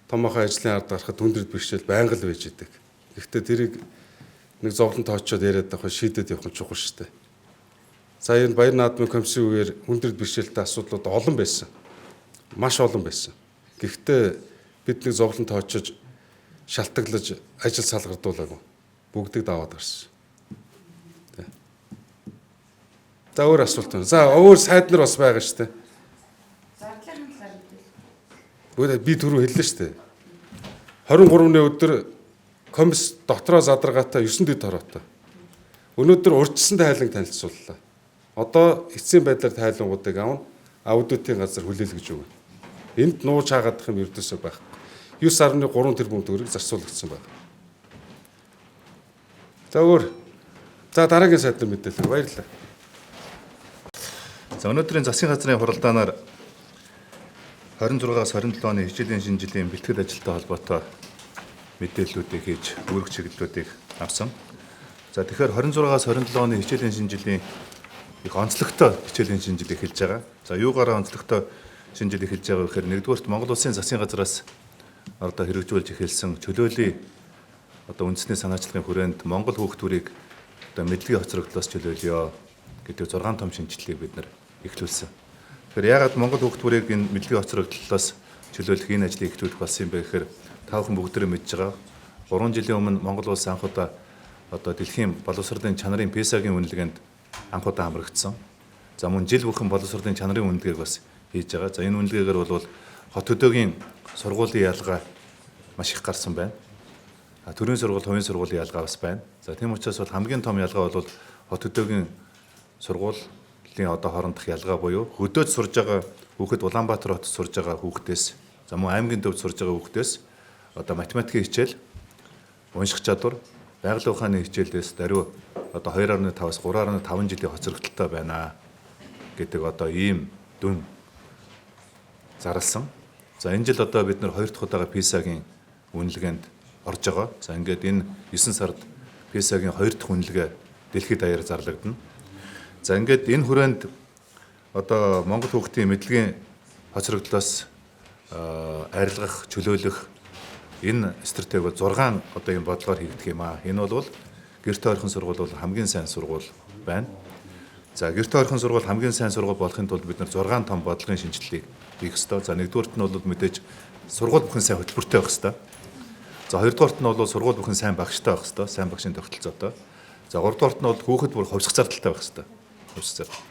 томоохон ажлын ард гарахад хүндрэл бэрхшээл байнга л байж идэг. Гэхдээ тэрийг нэг зовлон тоочод яриад авах шийдэд явах нь чухал шүү дээ. За энэ баяр наадмын комиссийн үеэр хүндрэл бэрхшээлтэй асуудлууд олон байсан. Маш олон байсан. Гэхдээ бид нэг зовлон тоочож шалтгаглаж ажил салгардуулаагүй. Бүгдийг даваад гарсан. За өөр асуулт байна. За өөр сайд нар бас байгаа шүү дээ. зардлын талаар мэдээлэл. Үгүй би түрүү хэллээ шүү дээ. 23-ны өдөр комисс дотроо задаргаатай 9 дэд хороотой. Өнөөдөр урьдчилсан тайланг танилцууллаа. Одоо эцсийн байдлаар тайлангуудыг авна. Аудитын газар хүлээлгэж өгнө. Энд нууж хаагаадах юм ердөөсөө байхгүй. 9.3 тэрбум төгрөг зарцуулагдсан байна. За өөр. За дараагийн сайд нар мэдээлэл. Баярлалаа. За өнөөдрийн засгийн газрын хуралдаанаар 26-аас 27 оны хичээлийн шинэ жилийн бэлтгэл ажилтай холбоотой мэдээллүүдийг хийж үүрэг чиглэлүүдийг авсан. За тэгэхээр 26-аас 27 оны хичээлийн шинэ жилийн их онцлогтой хичээлийн шинэ жил эхэлж байгаа. За юугаараа онцлогтой шинэ жил эхэлж байгаа вэ гэхээр нэгдүгээрт Монгол Улсын засгийн газраас одоо хэрэгжүүлж эхэлсэн чөлөөлийн одоо үндэсний санаачлагын хүрээнд Монгол хүүхдүүдийг одоо мэдлэгийн хоцрогдлоос чөлөөлөё гэдэг 6 том шинэчлэлийг бид нар эхлүүлсэн. Тэгэхээр яагаад Монгол хүүхдүүдийг энэ мэдлэгийн хоцрогдлоос чөлөөлөх энэ ажлыг эхлүүлэх болсон юм бэ гэхээр та бүхэн бүгдээрээ мэдж байгаа. 3 жилийн өмнө Монгол улс анх удаа одоо дэлхийн боловсролын чанарын PISA-гийн үнэлгээнд анх удаа хамрагдсан. За мөн жил бүхэн боловсролын чанарын үнэлгээг бас хийж байгаа. За энэ үнэлгээгээр бол хот хөдөөгийн сургуулийн ялгаа маш их гарсан байна. Төрийн сургууль, хувийн сургуулийн ялгаа бас байна. За тийм учраас бол хамгийн том ялгаа бол хот хөдөөгийн сургуулийн одоо хоорондох ялгаа буюу хөдөөд сурж байгаа хүүхэд Улаанбаатар хотод сурж байгаа хүүхдээс, за мөн аймгийн төвд сурж байгаа хүүхдээс одоо математикийн хичээл, унших чадвар, байгалийн ухааны хичээлээс даруй одоо 2.5-аас 3.5 жилийн хоцрогдолтой байна гэдэг одоо ийм дүн зарласан. За энэ жил одоо бид нар хоёр дахь удаага PISA-гийн үнэлгээнд орж байгаа. За ингээд энэ 9 сард PISA-гийн 2 дахь үнэлгээ дэлхийд даяар зарлагдана. За ингээд энэ хүрээнд одоо Монгол хүүхдийн мэдлэгийн хоцрогдлоос арилгах, чөлөөлөх энэ стратеги бол 6 одоо юм бодлогоор хийгдэх юм аа. Энэ бол гэрте ойрхон сургууль бол хамгийн сайн сургууль байна. За гэрте ойрхон сургууль хамгийн сайн сургууль болохын тулд бид нар 6 том бодлогын шинжилгээг хийх ёстой. За нэгдүгээрт нь бол мэдээж сургууль бүхэн сайн хөтөлбөртэй байх ёстой. За хоёрдугаарт нь бол сургууль бүхэн сайн багштай байх ёстой, сайн багшийн тогтолцоотой. За гуравдугаарт нь бол хүүхэд бүр хувьсах зардалтай байх ёстой. Хувьсах зардал.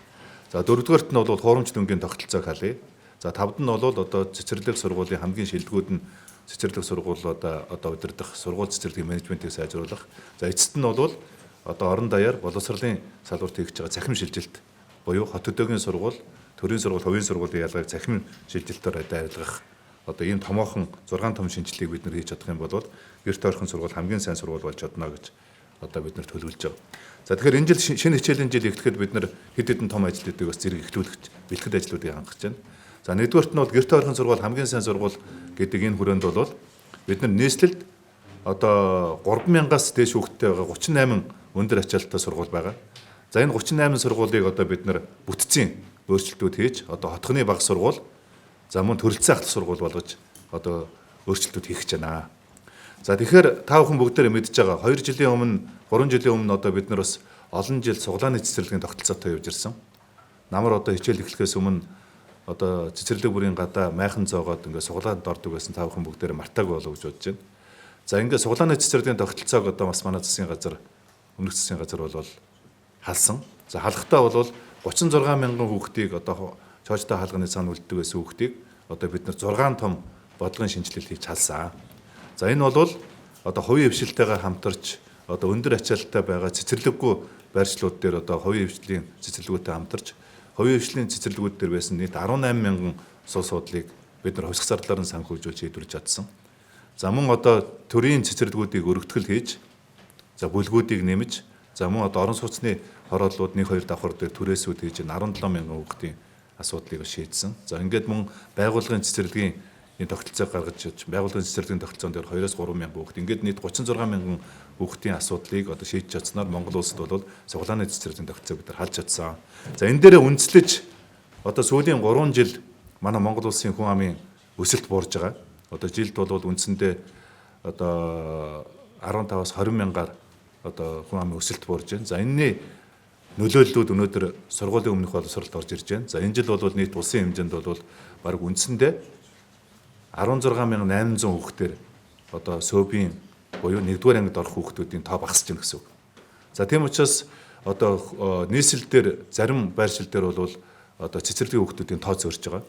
За дөрөвдүгээрт нь бол хуурамч дүнгийн тогтолцоог халъя. За тавд нь бол одоо цэцэрлэг сургуулийн хамгийн шилдэгүүд нь цэцэрлэг сургуулиудаа одоо удирдах, сургууль цэцэрлэгийн менежментийг сайжруулах. За эцэст нь бол одоо орон даяар боловсролын салбарт хийгдэж байгаа цахим шилжилт буюу хот төдөөгийн сургууль, төрийн сургууль, хувийн сургуулийн ялгааг цахим шилжилтээр арилгах. Одоо ийм томоохон 6 том шинжилгээг бид нар хийж чадах юм бол гэрт ойрхон сургууль хамгийн сайн сургууль болж чадна гэж одоо бид нар төлөвлөж байгаа. За тэгэхээр энэ жил шинэ хичээлийн жил эхлэхэд бид нар хэд хэдэн том ажлуудыг бас зэрэг эхлүүлэх, бэлтгэл ажлуудыг хангах гэж байна. За нэгдүгээрт нь бол гэрт ойрхон сургууль хамгийн сайн сургууль гэдэг энэ хүрээнд бол бид нар нийслэлд одоо 3000-аас дээш хүүхэдтэй байгаа 38 өндөр ачаалттай сургууль байгаа. За энэ 38 сургуулийг одоо бид нар бүтцийн өөрчлөлтүүд хийж одоо хотхны баг сургууль, за мөн төрөлцсөн ахлах сургууль болгож одоо өөрчлөлтүүд хийх гэж байна. За тэгэхээр та бүхэн бүгдээрээ мэдж байгаа 2 жилийн өмнө 3 жилийн өмнө одоо бид нар бас олон жил суглааны цэцэрлэгийн тогтолцоотой явж ирсэн. Намар одоо хичээл эхлэхээс өмнө одоо цэцэрлэг бүрийн гадаа майхан зоогоод ингээд суглаанд ордог байсан та бүхэн бүгдээрээ мартаагүй болов гэж бодож байна. За ингээд суглааны цэцэрлэгийн тогтолцоог одоо бас манай засгийн газар, өмнөх засгийн газар бол халсан. За халахтаа бол 36 мянган хүүхдийг одоо чоочтой хаалганы цаана үлддэг байсан хүүхдийг одоо бид нар 6 том бодлогын шинжилэл хийж халсан. За энэ бол одоо хувийн хвшилтэйгээ хамтарч одоо өндөр ачаалттай байгаа цэцэрлэггүй байршлууд дээр одоо хувийн хвшлийн цэцэрлэгүүдтэй хамтарч хувийн хвшлийн цэцэрлэгүүд дээр байсан нийт 18 мянган сул суудлыг бид нар хувьсах зардлаар нь санхүүжүүлж шийдвэрлэж чадсан. За мөн одоо төрийн цэцэрлэгүүдийг өргөтгөл хийж, за бүлгүүдийг нэмж, за мөн одоо орон сууцны хорооллууд 1 2 давхар дээр түрээсүүд хийж 17 мянган хүүхдийн асуудлыг шийдсэн. За ингээд мөн байгууллагын цэцэрлэгийн энэ тогтолцоог гаргаж, байгууллагын цэцэрлэгийн тогтолцоон дээр 2-3 мянган хүүхд, ингээд нийт 36 мянган хүүхдийн асуудлыг одоо шийдэж чадсанаар Монгол улсад бол суглааны цэцэрлэгийн тогтолцоог бид нар халж чадсан. За энэ дээрээ үндэслэж одоо сүүлийн 3 жил манай Монгол улсын хүн амын өсөлт буурж байгаа. Одоо жилд бол үндсэндээ одоо 15-аас 20 мянгаар одоо хүн амын өсөлт буурж байна. За энэний нөлөөллүүд өнөөдөр сургуулийн өмнөх боловсролд орж ирж байна. За энэ жил бол нийт улсын хэмжээнд бол бараг үндсэндээ 16800 хүүхдээр одоо СӨБ-ийн буюу 1-р ангид орох хүүхдүүдийн тоо багасж байна гэсэн үг. За тийм учраас одоо нийслэл дээр зарим байршил дээр бол одоо цэцэрлэгийн хүүхдүүдийн тоо зөөрч байгаа.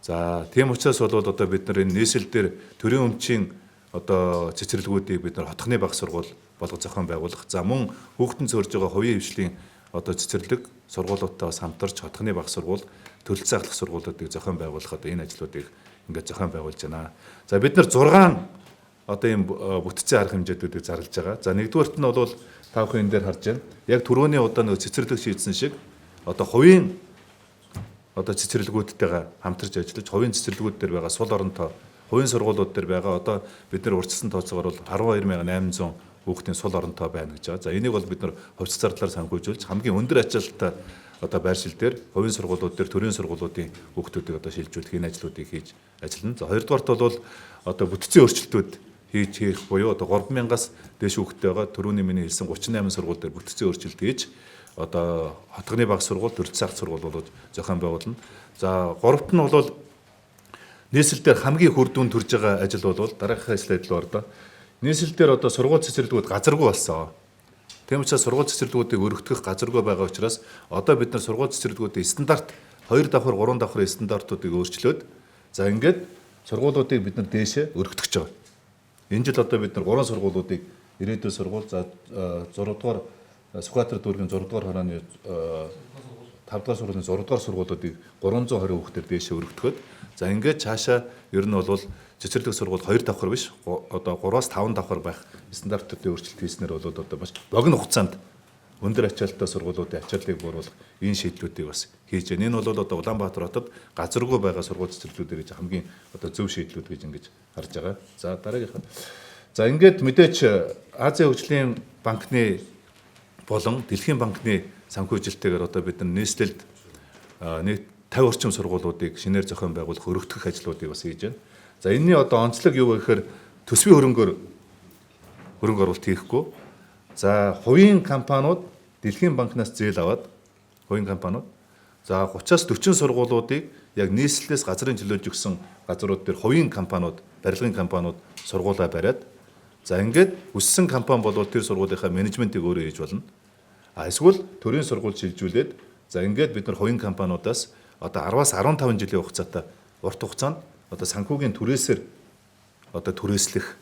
За тийм учраас бол одоо бид нар энэ нийслэл дээр төрийн өмчийн одоо цэцэрлэгүүдийг бид нар хотхны баг сургууль болгож зохион байгуулах. За мөн хүүхдэн зөөрж байгаа хувийн хвшлийн одоо цэцэрлэг сургуулиудтай бас хамтарч хотхны баг сургууль, төрөлцсөн ахлах сургуулиудыг зохион байгуулах одоо энэ ажлуудыг ингээд зохион байгуулж байна. За бид нар 6 одоо ийм бүтцийн арга хэмжээдүүдийг зарлж байгаа. За нэгдүгээрт нь бол та бүхэн энэ дээр харж байна. Яг түрүүний удаа нөгөө цэцэрлэг шийдсэн шиг одоо хувийн одоо цэцэрлэгүүдтэйгээ хамтарч ажиллаж хувийн цэцэрлэгүүд дээр байгаа сул оронтой хувийн сургуулиуд дээр байгаа одоо бид нар урьдчилсан тооцоогоор бол 12800 хүүхдийн сул оронтой байна гэж байгаа. За энийг бол бид нар хувьцас зардлаар санхүүжүүлж хамгийн өндөр ачаалттай одоо байршил дээр хувийн сургуулиуд дээр төрийн сургуулиудын хүүхдүүдийг одоо шилжүүлэх энэ ажлуудыг хийж ажиллана. За хоёрдугаарт бол одоо бүтцийн өөрчлөлтүүд хийж хийх буюу одоо 3000-аас дээш хүүхэдтэй байгаа түрүүний миний хэлсэн 38 сургууль дээр бүтцийн өөрчлөлт хийж одоо хотгоны баг сургууль, төрөлцсөн ах сургууль болоод зохион байгуулна. За гуравт нь бол нийслэл дээр хамгийн үр дүн төрж байгаа ажил бол дараагийнхаа слайд руу ордоо. Нийслэл дээр одоо сургууль цэцэрлэгүүд газаргүй болсон. Тийм учраас сургууль цэцэрлэгүүдийг өргөтгөх газаргүй байгаа учраас одоо бид нар сургууль цэцэрлэгүүдийн стандарт 2 давхар, 3 давхар стандартуудыг өөрчлөөд за ингээд сургуулиудыг бид нар дээшээ өргөтгөж байгаа. Энэ жил одоо бид нар 3 сургуулиудыг ирээдүйн сургууль, за 6 дугаар Сүхбаатар дүүргийн 6 дугаар хорооны 5 дугаар сургуулийн 6 дугаар сургуулиудыг 320 хүүхдээр дээшээ өргөтгөөд за ингээд цаашаа ер нь бол цэцэрлэг сургууль 2 давхар биш одоо 3-аас 5 давхар байх стандартуудын өөрчлөлт хийснээр бол одоо маш богино хугацаанд өндөр ачаалттай сургуулиудын ачааллыг бууруулах энэ шийдлүүдийг бас хийж байна. Энэ бол одоо Улаанбаатар хотод газаргүй байгаа сургууль цэцэрлэгүүдээр гэж хамгийн одоо зөв шийдлүүд гэж ингэж харж байгаа. За дараагийнх. За ингээд мэдээч Азийн хөгжлийн банкны болон Дэлхийн банкны санхүүжилтээр одоо бид нар нийслэлд нийт 50 орчим сургуулиудыг шинээр зохион байгуулах, өргөтгөх ажлуудыг бас хийж байна. За энэний одоо онцлог юу вэ гэхээр төсвийн хөрөнгөөр хөрөнгө оруулалт хийхгүй. За хувийн компаниуд Дэлхийн банкнаас зээл аваад хувийн компаниуд за 30-аас 40 сургуулиудыг яг нийслэлээс газрын чөлөөлж өгсөн газрууд дээр хувийн компаниуд, барилгын компаниуд сургуулаа бариад за ингээд өссөн компани бол тэр сургуулийнхаа менежментийг өөрөө хийж болно. А эсвэл төрийн сургууль шилжүүлээд за ингээд бид нар хувийн компаниудаас одоо 10-аас 15 жилийн хугацаатай урт хугацаанд одоо санхүүгийн түрээсээр одоо түрээслэх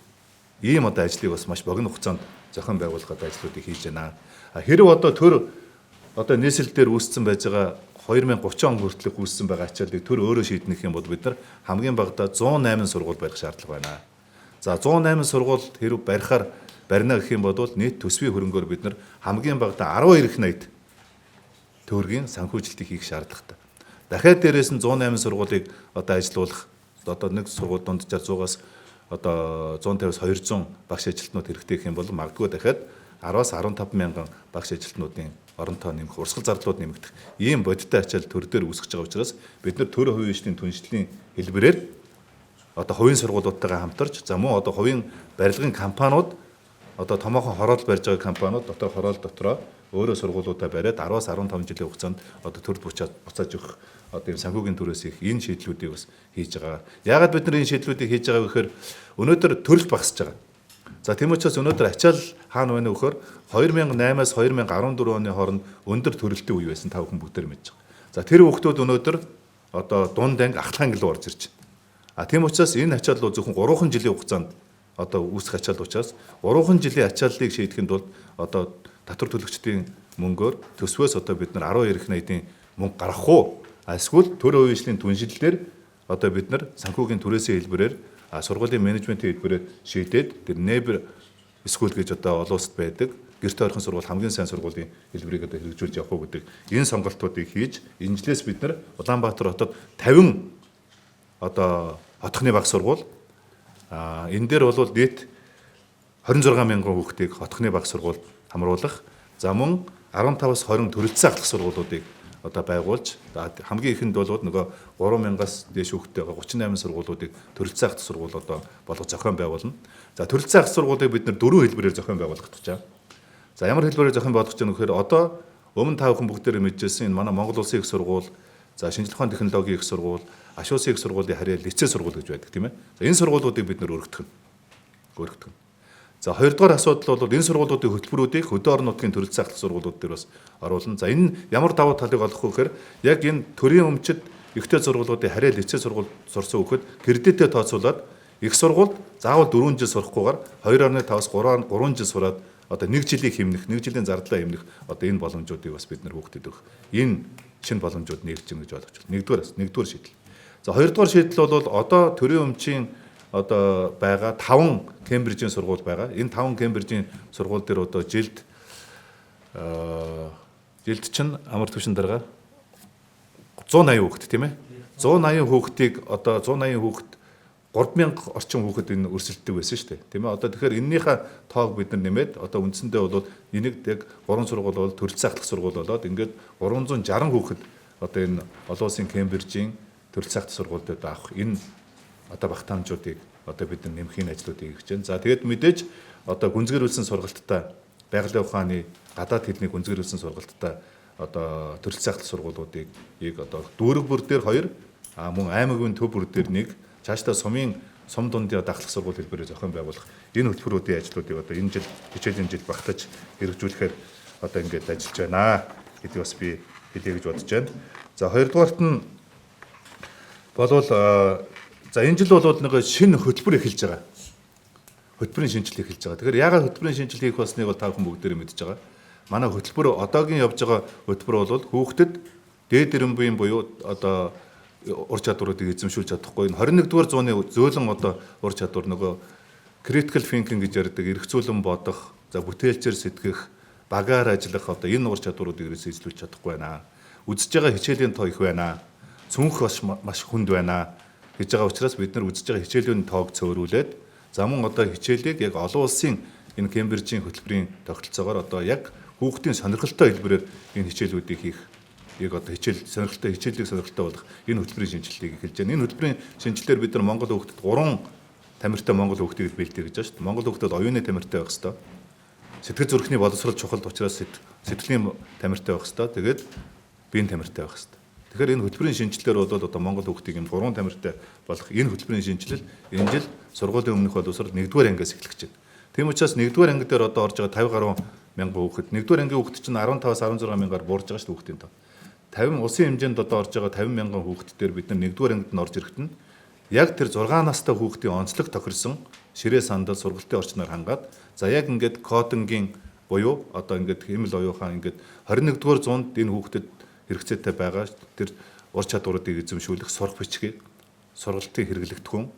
ийм одоо ажлыг бас маш богино хугацаанд зохион байгуулах одоо ажлуудыг хийж байна. А хэрв одоо төр одоо нийслэл дээр үүссэн байж байгаа 2030 он хүртэлх үүссэн байгаа ачааллыг төр өөрөө шийднэх юм бол бид нар хамгийн багадаа 108 сургууль барих шаардлага байна. За 108 сургууль хэрв барихаар барина гэх юм бол нийт төсвийн хөрөнгөөр бид нар хамгийн багадаа 12 их 80 төгрөгийн санхүүжилтийг хийх шаардлагатай. Дахиад дээрээс нь 108 сургуулийг одоо ажилуулах одоо нэг сургууль дунджаар 100-аас одоо 150-аас 200 багш ажилтнууд хэрэгтэй гэх юм бол магадгүй дахиад 10-аас 15 мянган багш ажилтнуудын оронтоо нэмэх, урсгал зардлууд нэмэгдэх ийм бодиттой ачаал төр дээр үүсгэж байгаа учраас бид нар төр хувийн хөгжлийн түншлэлийн хэлбэрээр одоо хувийн сургуулиудтайгаа хамтарч за мөн одоо хувийн барилгын компаниуд одоо томоохон хороол барьж байгаа компаниуд дотор хороол дотроо өөрөө сургуулиудаа бариад 10-аас 15 жилийн хугацаанд одоо төрд буцааж өгөх одоо ийм санхүүгийн төрөөс их энэ шийдлүүдийг бас хийж байгаа. Яагаад бид нар энэ шийдлүүдийг хийж байгаа вэ гэхээр өнөөдөр төрөлт багасж байгаа. За тийм учраас өнөөдөр ачаал хаана байна вэ гэхээр 2008-аас 2014 оны хооронд өндөр төрөлтийн үе байсан, та бүхэн бүгдээр мэдж байгаа. За тэр хүүхдүүд өнөөдөр одоо дунд анги, ахлах анги руу орж ирж байна. А тийм учраас энэ ачаал руу зөвхөн 3 жилийн хугацаанд одоо үүсэх ачаал учраас 3 жилийн ачааллыг шийдэхин тулд одоо татвар төлөгчдийн мөнгөөр төсвөөс одоо бид нар 12 их 80-ийн мөнгө гаргах уу? Эсвэл төр хувийн хөгжлийн түншлэлээр одоо бид нар санхүүгийн түрээсийн хэлбэрээр сургуулийн менежментийн хэлбэрээр шийдээд тэр небер скул гэж одоо олон улсад байдаг гэрте ойрхон сургууль хамгийн сайн сургуулийн хэлбэрийг одоо хэрэгжүүлж явах уу гэдэг энэ сонголтуудыг хийж энэ жилээс бид нар Улаанбаатар хотод 50 одоо хотхны баг сургууль энэ дээр бол нийт 26 мянган хүүхдийг хотхны баг сургуульд хамруулах, за мөн 15-аас 20 төрөлцсөн ахлах сургуулиудыг одоо байгуулж хамгийн ихэнд бол нөгөө 3000-аас дээш хүүхдтэй байгаа 38 сургуулиудыг төрөлцсөн ахлах сургууль одоо болгож зохион байгуулна. За төрөлцсөн ахлах сургуулийг бид нар дөрвөн хэлбэрээр зохион байгуулах гэж байна. За ямар хэлбэрээр зохион байгуулах гэж байна гэхээр одоо өмнө та бүхэн бүгдээрээ мэдчихсэн энэ манай Монгол Улсын их сургууль, за шинжлэх ухааны технологийн их сургууль, Ашуу улсын их сургуулийн харьяа лицей сургууль гэж байдаг тийм ээ. За энэ сургуулиудыг бид нар өргөдөх нь. Өргөдөх нь. За хоёрдугаар асуудал бол энэ сургуулиудын хөтөлбөрүүдийг хөдөө орон нутгийн төрөлцсөн ахлах сургуулиуд дээр бас оруулна. За энэ ямар давуу талыг олох вэ гэхээр яг энэ төрийн өмчид ихтэй сургуулиудын харьяа лицей сургууль сурсан хүүхэд кредитээ тооцоолоод их сургуульд заавал 4 жил сурахгүйгээр 2.5-аас 3 жил сураад одоо 1 жилийг хэмнэх, 1 жилийн зардлаа хэмнэх одоо энэ боломжуудыг бас бид нар хүүхдэд өгөх. Энэ шинэ боломжууд нэгж юм гэж ойлгож байна. Нэгдүгээр шийдэл. За хоёрдугаар шийдэл бол одоо төрийн өмчийн одоо байгаа 5 Кембрижийн сургууль байгаа. Энэ 5 Кембрижийн сургууль дээр одоо жилд чинь амар түвшин дарга 180 хүүхэд тийм ээ. 180 хүүхдийг одоо 180 хүүхэд 3000 орчим хүүхэд энэ өрсөлддөг байсан шүү дээ. Тийм ээ. Одоо тэгэхээр эннийхээ тоог бид нар нэмээд одоо үндсэндээ бол энийг яг 3 сургууль бол төрөлцсөн ахлах сургууль болоод ингээд 360 хүүхэд одоо энэ олон улсын Кембрижийн төрөлцсөн ахлах сургуулиуд авах энэ одоо багтаамжуудыг одоо бид нар нэмхийн ажлуудыг хийж байна. За тэгээд мэдээж одоо гүнзгийрүүлсэн сургалттай байгалийн ухааны гадаад хэлний гүнзгийрүүлсэн сургалттай одоо төрөлцсөн ахлах сургуулиудыг яг одоо дүүрэг бүр дээр 2, мөн аймагын төв бүр дээр 1, цаашдаа сумын сум дундын одоо ахлах сургууль хэлбэрээр зохион байгуулах энэ хөтөлбөрүүдийн ажлуудыг одоо энэ жил хичээлийн жил багтаж хэрэгжүүлэхээр одоо ингээд ажиллаж байна гэдгийг бас би хэлье гэж бодож байна. За хоёрдугаарт нь болвол за энэ жил бол нэг шинэ хөтөлбөр эхэлж байгаа. Хөтөлбөрийн шинжилгээ эхэлж байгаа. Тэгэхээр яагаад хөтөлбөрийн шинжилгээ хийх болсныг бол та бүхэн бүгдээрээ мэдж байгаа. Манай хөтөлбөр одоогийн явж байгаа хөтөлбөр бол хүүхдэд дээд эренбийн буюу одоо ур чадваруудыг эзэмшүүлж чадахгүй. Энэ 21-р зууны зөөлөн одоо ур чадвар нөгөө critical thinking гэж ярьдаг, эргцүүлэн бодох, за бүтээлчээр сэтгэх, Багаар ажиллах одоо энэ ур чадваруудыг ерөөсөө эзлүүлж чадахгүй байна. Үзэж байгаа хичээлийн тоо их байна. Цүнх бас маш хүнд байна гэж байгаа учраас бид нар үзэж байгаа хичээлийн тоог цөөрүүлээд за мөн одоо хичээлийг яг олон улсын энэ Кембрижийн хөтөлбөрийн тогтолцоогоор одоо яг хүүхдийн сонирхолтой хэлбэрээр энэ хичээлүүдийг хийх яг одоо хичээл сонирхолтой хичээлийг сонирхолтой болгох энэ хөтөлбөрийн шинжилгээг эхэлж байна. Энэ хөтөлбөрийн шинжилгээр бид нар Монгол хүүхдэд 3 тамиртай Монгол хүүхдийг бэлдээ гэж байна шүү дээ. Монгол хүүхдэд оюуны тамиртай байх ёстой. Сэтгэл зүрхний боловсрол чухал учраас сэтгэлийн тамиртай байх ёстой. Тэгээд биеийн тамиртай байх ёстой. Тэгэхээр энэ хөтөлбөрийн шинжилгээр бол одоо Монгол хүүхдийг юм 3 тамиртай болох энэ хөтөлбөрийн шинжилэл энэ жил сургуулийн өмнөх боловсрол 1-р ангиас эхлэх гэж байна. Тийм учраас 1-р анги дээр одоо орж байгаа 50 гаруй мянган хүүхэд, 1-р ангийн хүүхэд чинь 15-аас 16 мянгаар буурж байгаа шүү дээ хүүхдийн тоо. 50 улсын хэмжээнд одоо орж байгаа 50 мянган хүүхэд дээр бид нар 1-р ангид нь орж ирэхэд нь яг тэр 6 настай хүүхдийн онцлог тохирсон ширээ сандал сургалтын орчноор хангаад за яг ингээд кодингийн буюу одоо ингээд хэмэл оюухан ингээд 21-р зуунд энэ хүүхдэд хэрэгцээтэй байгаа тэр ур чадваруудыг эзэмшүүлэх сурах бичгийг сургалтын хэрэглэгдэхүүн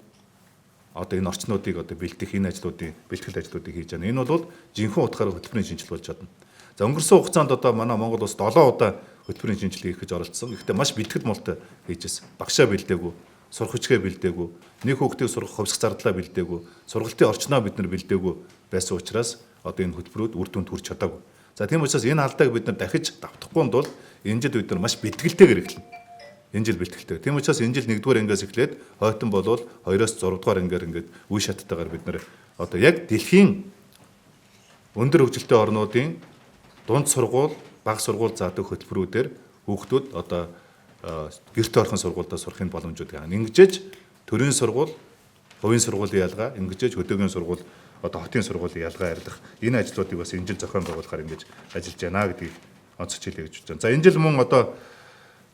одоо энэ орчнуудыг одоо бэлдэх энэ ажлуудын бэлтгэл ажлуудыг хийж байна. Энэ бол жинхэнэ утгаараа хөтөлбөрийн шинжилгээ болж чадна. За өнгөрсөн хугацаанд одоо манай Монгол улс 7 удаа хөтөлбөрийн шинжилгээ хийх гэж оролцсон. Гэхдээ маш бэлтгэл муутай хийжсэн. Багшаа бэлдээгүй, сурах хүчгээ бэлдээгүй, нэг хүүхдийг сургах хувьсах зардлаа бэлдээгүй, сургалтын орчноо бид нар бэлдээгүй байсан учраас одоо энэ хөтөлбөрүүд үр дүнд хүрч чадаагүй. За тийм учраас энэ алдааг бид нар дахиж давтахгүй тул энэ жил бид нар маш бэлтгэлтэйгээр эхэлнэ. Энэ жил бэлтгэлтэй. Тийм учраас энэ жил 1-р ангиас эхлээд хойтон болвол 2-оос 6-р ангиар ингээд үе шаттайгаар бид нар одоо яг дэлхийн өндөр хөгжилтэй орнуудын дунд сургууль, бага сургууль заадаг хөтөлбөрүүдээр хүүхдүүд одоо гэрте орхон сургуульдаа сурахын боломжууд гэнэ. Ингэжээж төрийн сургууль, хувийн сургуулийн ялгаа, ингэжээж хөдөөгийн сургууль, одоо хотын сургуулийн ялгаа арилгах энэ ажлуудыг бас энэ жил зохион байгуулахаар ингэж ажиллаж байна гэдгийг онцгой хэлье гэж бодож байна. За энэ жил мөн одоо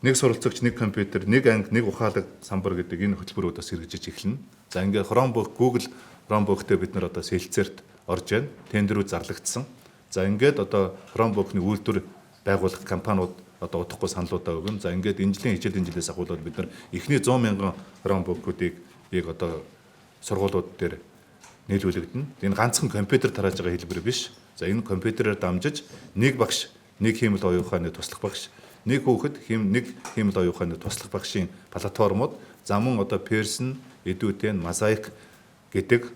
нэг суралцагч, нэг компьютер, нэг анги, нэг ухаалаг самбар гэдэг энэ хөтөлбөрүүд бас хэрэгжиж эхэлнэ. За ингээд Chromebook, Google Chromebook-тэй бид нар одоо сэлцээрт орж байна. Тендерүүд зарлагдсан. За ингээд одоо Chromebook-ны үйлдвэр байгуулах компаниуд одоо удахгүй саналуудаа өгнө. За ингээд энэ жилийн хичээлийн жилээс ахуулаад бид нар эхний 100 мянган Chromebook-уудыг яг одоо сургуулиуд дээр нийлүүлэгдэнэ. Энэ ганцхан компьютер тарааж байгаа хэлбэр биш. За энэ компьютерээр дамжиж нэг багш, нэг хиймэл оюун ухааны туслах багш, нэг хүүхэд нэг хиймэл оюун ухааны туслах багшийн платформуд, за мөн одоо Pearson, Eduten, Mosaic гэдэг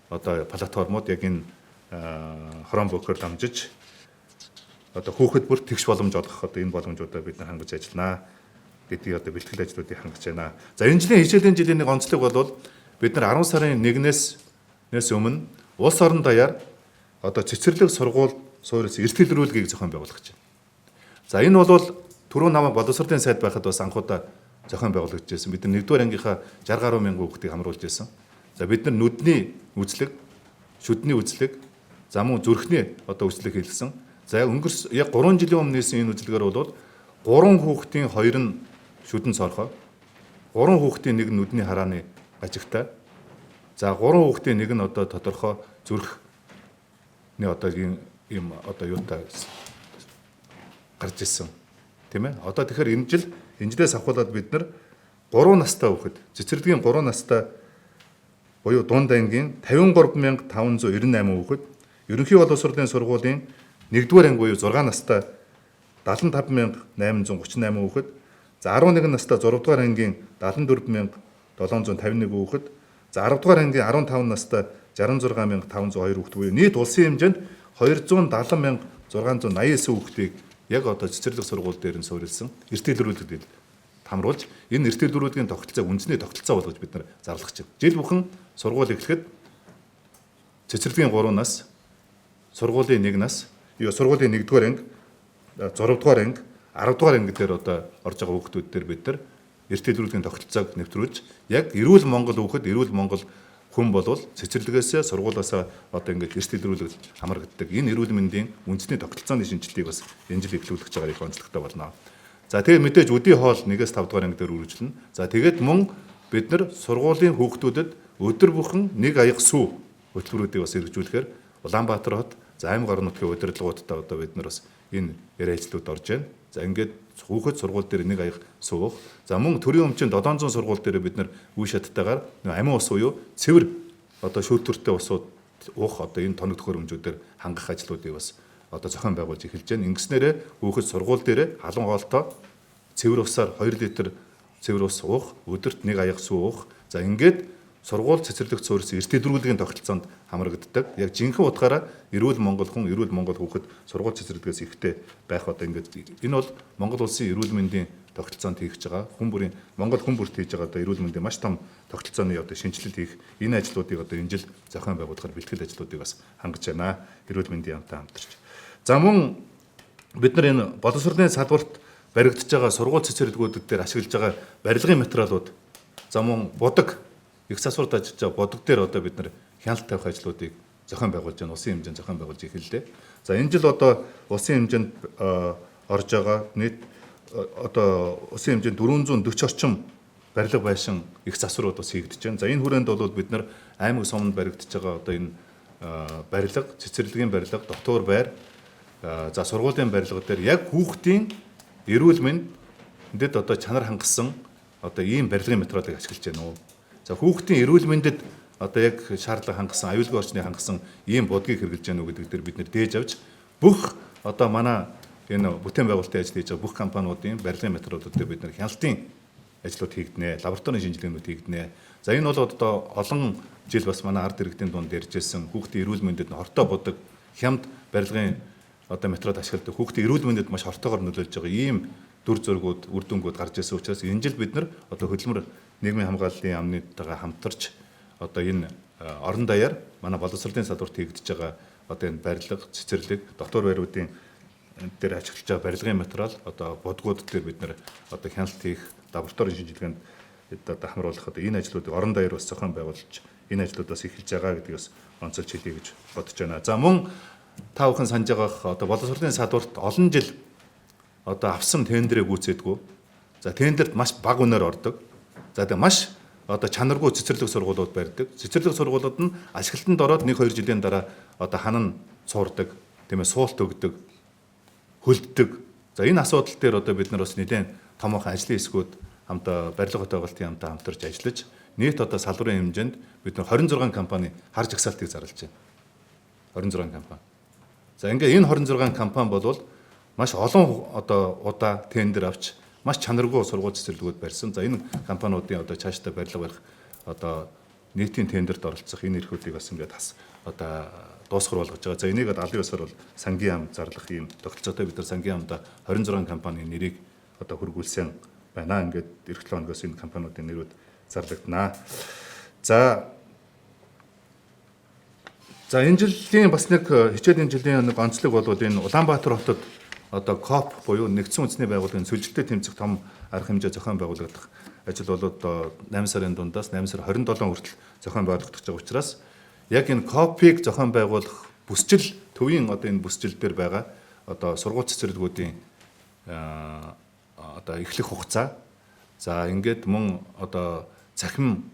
одоо платформуд яг энэ Chromebook-оор дамжиж одоо хүүхэд бүр тэгш боломж олгох одоо энэ боломжуудаа бид нар хангаж ажилланаа гэдгийг одоо бэлтгэл ажлуудыг хангаж байна. За энэ жилийн хичээлийн жилийн нэг онцлог бол бид нар 10 сарын 1-ээс өмнө улс орон даяар одоо цэцэрлэг сургууль суурилсан эрсдэлрүүлгийг зохион байгуулах гэж байна. За энэ бол түрүүн намайг боловсролын сайд байхад бас анхудаа зохион байгуулагдаж байсан. Бид нар 1-р ангийнхаа 60 гаруй мянган хүүхдийг хамруулж байсан. За бид нар нүдний үзлэг, шүдний үзлэг, за мөн зүрхний одоо үзлэг хийлгэсэн. За өнгөрс яг 3 жилийн өмнө нээсэн энэ үзлэгээр бол 3 хүүхдийн 2 нь шүдэн цорхоо, 3 хүүхдийн 1 нь нүдний харааны гажигтай. За 3 хүүхдийн 1 нь одоо тодорхой зүрхний одоо ийм одоо юутай гарч ирсэн. Тийм ээ. Одоо тэгэхээр энэ жил энэ жилээс авахуулаад бид нар 3 настай хүүхэд, цэцэрлэгийн 3 настай буюу дунд ангийн 53,598 хүүхэд, ерөнхий боловсролын сургуулийн 1-р анги буюу 6 настай 75,838 хүүхэд, за 11 настай 6-р ангийн 74,751 хүүхэд, за 10-р ангийн 15 настай 66,502 хүүхэд буюу нийт улсын хэмжээнд 270,689 хүүхдийг яг одоо цэцэрлэг сургууль дээр нь суурилсан эрсдэлрүүлэгдэл хамруулж энэ эрсдэлрүүлгийн тогтолцоог үндэсний тогтолцоо болгож бид нар зарлах чинь. Жил бүхэн сургууль эхлэхэд цэцэрлэгийн 3 нас, сургуулийн 1 нас, сургуулийн 1-р анги, 6-р анги, 10-р анги дээр одоо орж байгаа хүүхдүүд дээр бид нар эрсдэлрүүлгийн тогтолцоог нэвтрүүлж яг эрүүл Монгол хүүхэд, эрүүл Монгол хүн болвол цэцэрлэгээсээ сургуулиасаа одоо ингээд эрсдэлрүүлэг хамрагддаг. Энэ эрүүл мэндийн үндэсний тогтолцооны шинжилгээг бас энэ жил эхлүүлэх гэж байгаа их онцлогтой болно. За тэгээ мэдээж үдийн хоол 1-ээс 5 дугаар анги дээр үргэлжлэнэ. За тэгээд мөн бид нар сургуулийн хүүхдүүдэд өдөр бүхэн нэг аяга сүү хөтөлбөрүүдийг бас хэрэгжүүлэхээр Улаанбаатар хот, за аймаг орон нутгийн удирдлагуудтай одоо бид нар бас энэ яриа ажлууд орж байна. За ингээд хүүхэд сургууль дээр нэг аяга суух. За мөн төрийн өмчийн 700 сургууль дээр бид нар үе шаттайгаар амин ус буюу цэвэр одоо шүүлтүртэй усууд уух одоо энэ тоног төхөөрөмжүүдээр хангах ажлуудыг бас одоо зохион байгуулж эхэлж байна. Ингэснээрээ хүүхэд сургууль дээрээ халуун хоолтой цэвэр усаар 2 литр цэвэр ус уух, өдөрт 1 аяга сүү уух. За ингээд сургууль цэцэрлэг суурьс эрт дэлгэрүүлгийн тогтолцоонд хамрагддаг. Яг жинхэнэ утгаараа эрүүл Монгол хүн, эрүүл Монгол хүүхэд сургууль цэцэрлэгээс ихтэй байх одоо ингээд энэ бол Монгол улсын эрүүл мэндийн тогтолцоонд хийх гэж байгаа хүн бүрийн Монгол хүн бүрт хийж байгаа одоо эрүүл мэндийн маш том тогтолцооны одоо шинжилэл хийх энэ ажлуудыг одоо энэ жил зохион байгуулахаар бэлтгэл ажлуудыг бас хангаж байна. Эрүүл мэндийн яамтай хамтарч. За мөн бид нар энэ боловсролын салбарт баригдаж байгаа сургууль цэцэрлэгүүдэд дээр ашиглаж байгаа барилгын материалууд за мөн будаг их засварт ажиллаж байгаа будаг дээр одоо бид нар хяналт тавих ажлуудыг зохион байгуулж байна. Улсын хэмжээнд зохион байгуулж эхэллээ. За энэ жил одоо улсын хэмжээнд орж байгаа нийт одоо улсын хэмжээнд 440 орчим барилга байшин их засварууд бас хийгдэж байна. За энэ хүрээнд бол бид нар аймаг суманд баригдаж байгаа одоо энэ барилга, цэцэрлэгийн барилга, дотуур байр, за сургуулийн барилга дээр яг хүүхдийн эрүүл мэндэд одоо чанар хангасан одоо ийм барилгын материалыг ашиглаж байна уу? За хүүхдийн эрүүл мэндэд одоо яг шаардлага хангасан, аюулгүй орчныг хангасан ийм будгийг хэрэглэж байна уу гэдэг дээр бид нэр дээж авч бүх одоо манай энэ бүтээн байгуулалтын ажил хийж байгаа бүх компаниудын барилгын материалууд дээр бид нэр хяналтын ажлууд хийгднэ, лабораторийн шинжилгээнүүд хийгднэ. За энэ бол одоо олон жил бас манай ард иргэдийн дунд ярьжсэн хүүхдийн эрүүл мэндэд хортой будаг, хямд барилгын одоо материал ашигладаг хүүхдийн эрүүл мэндэд маш хортойгоор нөлөөлж байгаа ийм дүр зургууд, үр дүнгууд гарч ирсэн учраас энэ жил бид нар одоо хөдөлмөр нийгмийн хамгааллын яамнытайгаа хамтарч одоо энэ орон даяар манай боловсролын салбарт хийгдэж байгаа одоо энэ барилга, цэцэрлэг, дотор байруудын дээр ашиглаж байгаа барилгын материал одоо бодгууд дээр бид нар одоо хяналт хийх, лабораторийн шинжилгээнд одоо хамруулах одоо энэ ажлуудыг орон даяар бас зохион байгуулж энэ ажлууд бас эхэлж байгаа гэдгийг бас онцолж хэлье гэж бодож байна. За мөн та бүхэн санаж байгаах одоо боловсролын салбарт олон жил одоо авсан тендерээ гүйцээдгүй. За тендерт маш бага үнээр ордог. За тэгээ маш одоо чанаргүй цэцэрлэг сургуулиуд барьдаг. Цэцэрлэг сургуулиуд нь ашиглалтанд ороод 1-2 жилийн дараа одоо ханан цуурдаг, тийм ээ, суулт өгдөг, хөлддөг. За энэ асуудал дээр одоо бид нар бас нэлээд томоохон ажлын хэсгүүд хамт барилга хотоогоолтын яамтай хамтарч ажиллаж нийт одоо салбарын хэмжээнд бид нар 26 компани хар жагсаалтыг зарлаж байна. 26 компани. За ингээ энэ 26 компани болвол маш олон одоо удаа тендер авч маш чанаргүй сургууль цэцэрлэгүүд барьсан. За энэ компаниудын одоо цаашдаа барилга барих одоо нийтийн тендерт оролцох энэ эрхүүдийг бас ингээд хас одоо дуусгар болгож байгаа. За энийг албан ёсоор бол сангийн яам зарлах ийм тогтолцоотой бид нар сангийн яамда 26 компанийн нэрийг одоо хөргүүлсэн байна. Ингээд эх 7 хоногоос энэ компаниудын нэрүүд зарлагдана. За энэ жилийн бас нэг хичээлийн жилийн нэг онцлог бол энэ Улаанбаатар хотод одоо КОП буюу Нэгдсэн Үндэсний Байгууллагын сүлжилтэд тэмцэх том арга хэмжээ зохион байгуулагдах ажил бол одоо 8 сарын дундаас 8 сар 27 хүртэл зохион байгуулагдах байгаа учраас яг энэ КОП-ыг зохион байгуулах бүсчил төвийн одоо энэ бүсчил дээр байгаа одоо сургууль цэцэрлэгүүдийн одоо эхлэх хугацаа за ингээд мөн одоо цахим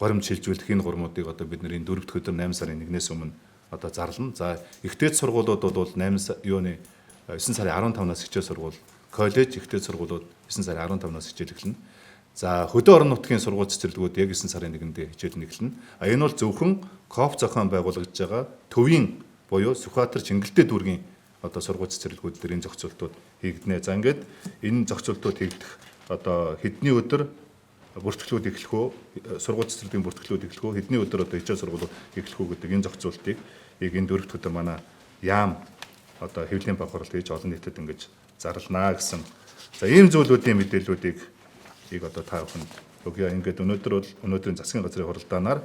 горимд шилжүүлэх энэ гурмуудыг одоо бид нэр энэ 4 дахь өдөр 8 сарын 1-ээс өмнө одоо зарлана. За ихтэй сургуулиуд бол 9 сарын 15-наас хичээл сургууль, коллеж ихтэй сургуулиуд 9 сарын 15-наас хичээл эхэлнэ. За хөдөө орон нутгийн сургууль цэцэрлэгүүд яг 9 сарын 1-нд хичээл нь эхэлнэ. А энэ бол зөвхөн КОП зохион байгуулагдж байгаа төвийн буюу Сүхбаатар Чингэлтэй дүүргийн одоо сургууль цэцэрлэгүүд дээр энэ зохицуултууд хийгдэнэ. За ингээд энэ зохицуултууд хийгдэх одоо хэдний өдөр бүртгэлүүд эхлэх үү, сургууль цэцэрлэгийн бүртгэлүүд эхлэх үү, хэдний өдөр одоо хичээл сургуулиуд эхлэх үү гэдэг энэ зохицуултыг яг энэ дөрөв дэх өдөр манай яам одоо хэвлэлийн бага хурал хийж олон нийтэд ингэж зарланаа гэсэн. За ийм зүйлүүдийн мэдээллүүдийг яг одоо та бүхэнд өгье. Ингээд өнөөдөр бол өнөөдрийн засгийн газрын хуралдаанаар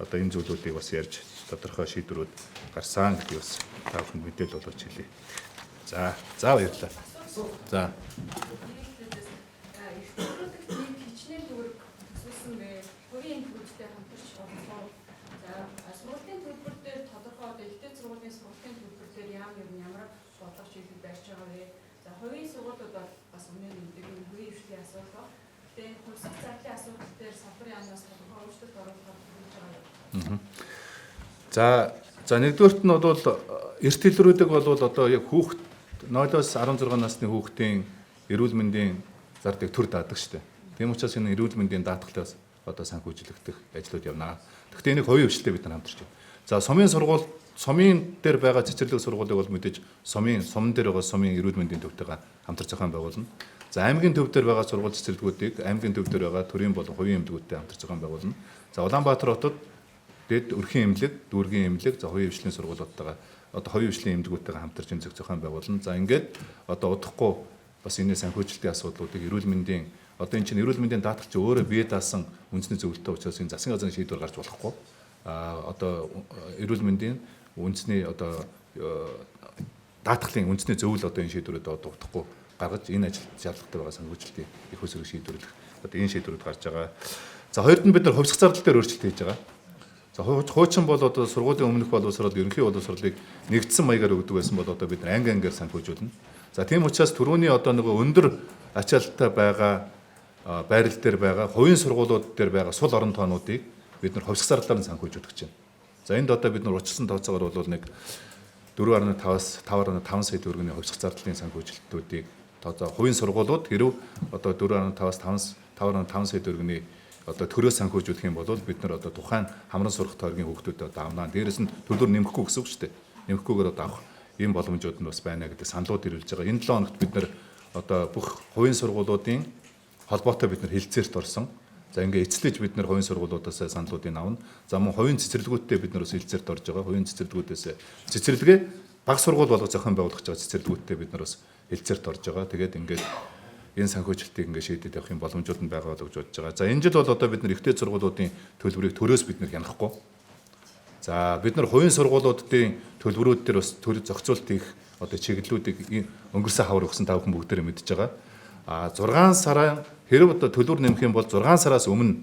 одоо энэ зүйлүүдийг бас ярьж тодорхой шийдвэрүүд гарсан гэдгийг бас та бүхэнд мэдээлэл болгож хэлье. За баярлалаа. За хувийн сургуулиуд бол бас өмнө нь мэддэг энэ хувийн хвшлийн асуудал ба. Гэтэ энэ хувьсах зарлалын асуудал дээр салбарын яамнаас тодорхой өөрчлөлт оруулахар хийж байгаа юм. За нэгдүгээрт нь бол эрт хэлрүүдэг бол одоо яг хүүхд 0-оос 16 насны хүүхдийн эрүүл мэндийн зардыг төр даадаг шүү дээ. Тийм учраас энэ эрүүл мэндийн даатгалаас одоо санхүүжлэгдэх ажлууд явна. Гэхдээ энийг хувийн хвшилтэй бид нар хамтарч байна. За сумын сургууль сумын дээр байгаа цэцэрлэг сургуулийг бол мэдээж сумын суман дээр байгаа сумын эрүүл мэндийн төвтэйгээ хамтарч зохион байгуулна. За аймгийн төв дээр байгаа сургууль цэцэрлэгүүдийг аймгийн төв дээр байгаа төрийн болон хувийн эмнэлгүүдтэй хамтарч зохион байгуулна. За Улаанбаатар хотод дэд өрхийн эмнэлэг, дүүргийн эмнэлэг, за хувийн хвшлийн сургуулиудтайгаа одоо хувийн хвшлийн эмнэлгүүдтэйгээ хамтарч энэ зохион байгуулна. За ингээд одоо удахгүй бас энэ санхүүжилтийн асуудлуудыг эрүүл мэндийн одоо энэ чинь эрүүл мэндийн даатгал чинь өөрөө бие даасан үндэсний зөвлөлтөө учраас энэ засгийн газрын шийдвэр гарч болохгүй. Одоо эрүүл мэндийн үндэсний одоо даатгалын үндэсний зөвлөл одоо энэ шийдвэрүүд одоо удахгүй гаргаж энэ ажил шаардлагатай байгаа санхүүжилтийн их усрыг шийдвэрлэх одоо энэ шийдвэрүүд гарч байгаа. За хоёрд нь бид нар хувьсах зардал дээр өөрчлөлт хийж байгаа. За хуучин бол одоо сургуулийн өмнөх боловсрол, ерөнхий боловсролыг нэгдсэн маягаар өгдөг байсан бол одоо бид нар анги ангиар санхүүжүүлнэ. За тийм учраас түрүүний одоо нөгөө өндөр ачаалттай байгаа байрал дээр байгаа хувийн сургуулиуд дээр байгаа сул орон тоонуудыг бид нар хувьсах зардлаар нь санхүүжүүлэх гэж байна. За энд одоо бид нар учирсан тооцоогоор бол нэг 4.5-аас 5.5 сая төгрөгийн хувьсах зардлын санхүүжилтүүдийг тооцоо хувийн сургуулиуд хэрв одоо 4.5-аас 5.5 сая төгрөгийн одоо төрөө санхүүжүүлэх юм бол бид нар одоо тухайн хамран сурах тойргийн хүүхдүүдэд одоо авнаа. Дээрээс нь төлөөр нэмэхгүй гэсэн үг шүү дээ. Нэмэхгүйгээр одоо авах ийм боломжууд нь бас байна гэдэг саналууд ирүүлж байгаа. Энэ 7 хоногт бид нар одоо бүх хувийн сургуулиудын холбоотой бид нар хэлцээрт орсон. За ингээ эцлэж бид нар хувийн сургуулиудаас саналуудыг авна. За мөн хувийн цэцэрлэгүүдтэй бид нар бас хэлцээрт орж байгаа. Хувийн цэцэрлэгүүдээс цэцэрлэгээ баг сургууль болгож зохион байгуулах гэж байгаа цэцэрлэгүүдтэй бид нар бас хэлцээрт орж байгаа. Тэгээд ингээд энэ санхүүжилтийг ингээд шийдээд явах юм боломжууд нь байгаа болов гэж бодож байгаа. За энэ жил бол одоо бид нар ихтэй сургуулиудын төлбөрийг төрөөс бид нар хянахгүй. За бид нар хувийн сургуулиудын төлбөрүүд дээр бас төр зохицуулт хийх одоо чиглэлүүдийг өнгөрсөн хавар өгсөн та бүхэн бүгдээрээ мэдж байгаа. А 6 сарын хэрэг одоо төлбөр нэмэх юм бол 6 сараас өмнө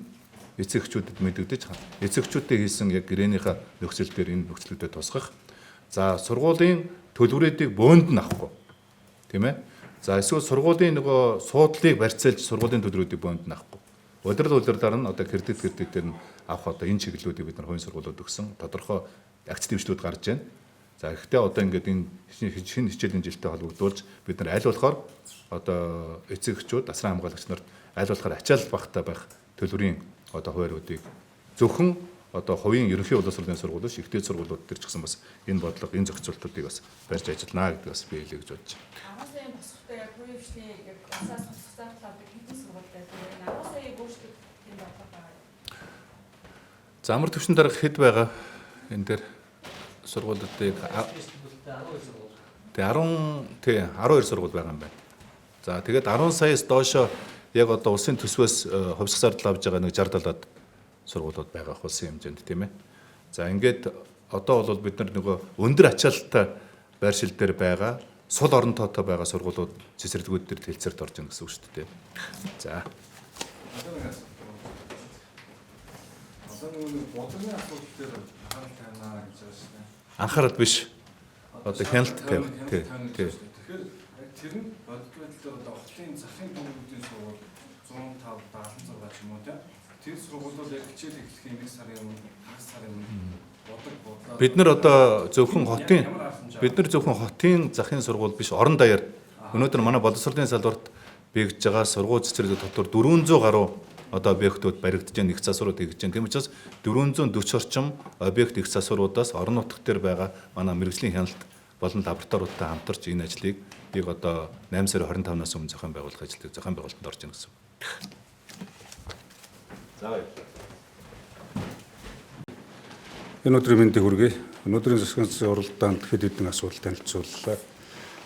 эцэг эхчүүдэд мэдэгдэж эцэг эхчүүдтэй хийсэн яг гэрээнийхээ нөхцөл дээр энэ нөхцлүүдэд тусгах. За сургуулийн төлбөрүүдийг бөөнд нь авахгүй. Тийм ээ. За эсвэл сургуулийн нөгөө суудлыг барьцаалж сургуулийн төлбөрүүдийг бөөнд нь авахгүй. Удирдал нь одоо кредит кредитээр нь авах одоо энэ чиглэлүүдийг бид нар хувийн сургуулиуд өгсөн. Тодорхой акц дэвшлүүд гарч байна. За гэхдээ одоо ингээд энэ шинэ хичээлийн жилтэй холбогдуулж бид нар аль болохоор одоо эцэг эхчүүд, асран хамгаалагч нарт аль болохоор ачаал багтай байх төлбөрийн одоо хуваарьуудыг зөвхөн одоо хувийн ерөнхий боловсролын сургуулиуд, ихтэй сургуулиуд дээр ч гэсэн бас энэ бодлого, энэ зохицуултуудыг бас барьж ажиллана гэдэг бас би хэлье гэж бодож байна. 10 саяын босготой яг хувийн хвшлийн яг улсаас хувьсах зардал авдаг хэдэн сургууль байдаг вэ? 10 саяыг өөрчлөх тийм бодлого байгаа юу? За амар төвшин дарга хэд байгаа энэ дээр сургуулиудыг тэгээ 10 тий 12 сургууль байгаа юм байна. За тэгээд 10 саяас доошо яг одоо улсын төсвөөс хувьсах зардал авж байгаа нэг 60 70-аад сургуулиуд байгаа улсын хэмжээнд тийм ээ. За ингээд одоо бол бид нар нөгөө өндөр ачаалттай байршил дээр байгаа сул орон тоотой байгаа сургуулиуд цэцэрлэгүүд дээр хэлцээрт орж ийн гэсэн үг шүү дээ. За. Одоо нөгөө бодлогын асуудал дээр анхаарал тавина гэж байгаа шүү дээ. Анхаарал биш. Одоо хяналт тавих. Тий. Тий. Тэгэхээр яг тэр нь бодит байдлаар одоо хотын захын дүүргүүдийн сургууль 105 76 ч юм уу тийм. Тэр сургуулиуд яг хичээл эхлэхийн 1 сарын өмнө, хагас сарын өмнө бодог бодлоо. Бид нар одоо зөвхөн хотын бид нар зөвхөн хотын захын сургууль биш орон даяар өнөөдөр манай боловсролын салбарт бийгдэж байгаа сургууль цэцэрлэг дотор 400 гаруй одоо объектууд баригдаж байна, их засварууд хийгдэж байна. Тийм учраас 440 орчим объект их засваруудаас орон нутг дээр байгаа манай мэргэжлийн хяналт болон лабораториудтай хамтарч энэ ажлыг яг одоо 8 сарын 25-наас өмнө зохион байгуулах ажлыг зохион байгуулалтанд орж ийн гэсэн. За баярлалаа. Энэ өдрийн мэндийг хүргэе. Өнөөдрийн засгийн газрын уралдаанд хэд хэдэн асуудал танилцууллаа.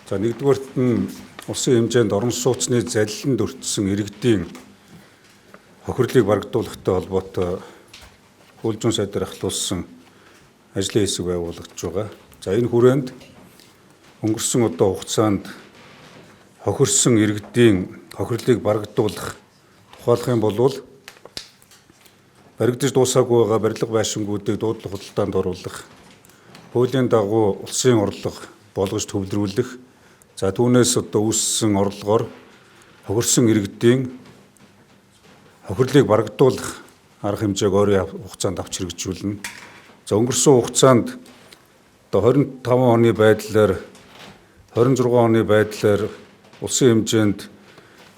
За нэгдүгээрт нь улсын хэмжээнд орон сууцны залиланд өртсөн иргэдийн хохирлыг барагдуулахтай холбоотой хууль зүйн сайдаар ахлуулсан ажлын хэсэг байгуулагдаж байгаа. За энэ хүрээнд өнгөрсөн одоо хугацаанд хохирсон иргэдийн хохирлыг барагдуулах тухайлах юм бол баригдаж дуусаагүй байгаа барилга байшингуудыг дуудлага худалдаанд оруулах, хуулийн дагуу улсын орлого болгож төвлөрүүлэх, за түүнээс одоо үүссэн орлогоор хохирсон иргэдийн хохирлыг барагдуулах арга хэмжээг ойрын хугацаанд авч хэрэгжүүлнэ. За өнгөрсөн хугацаанд одоо 25 оны байдлаар 26 оны байдлаар улсын хэмжээнд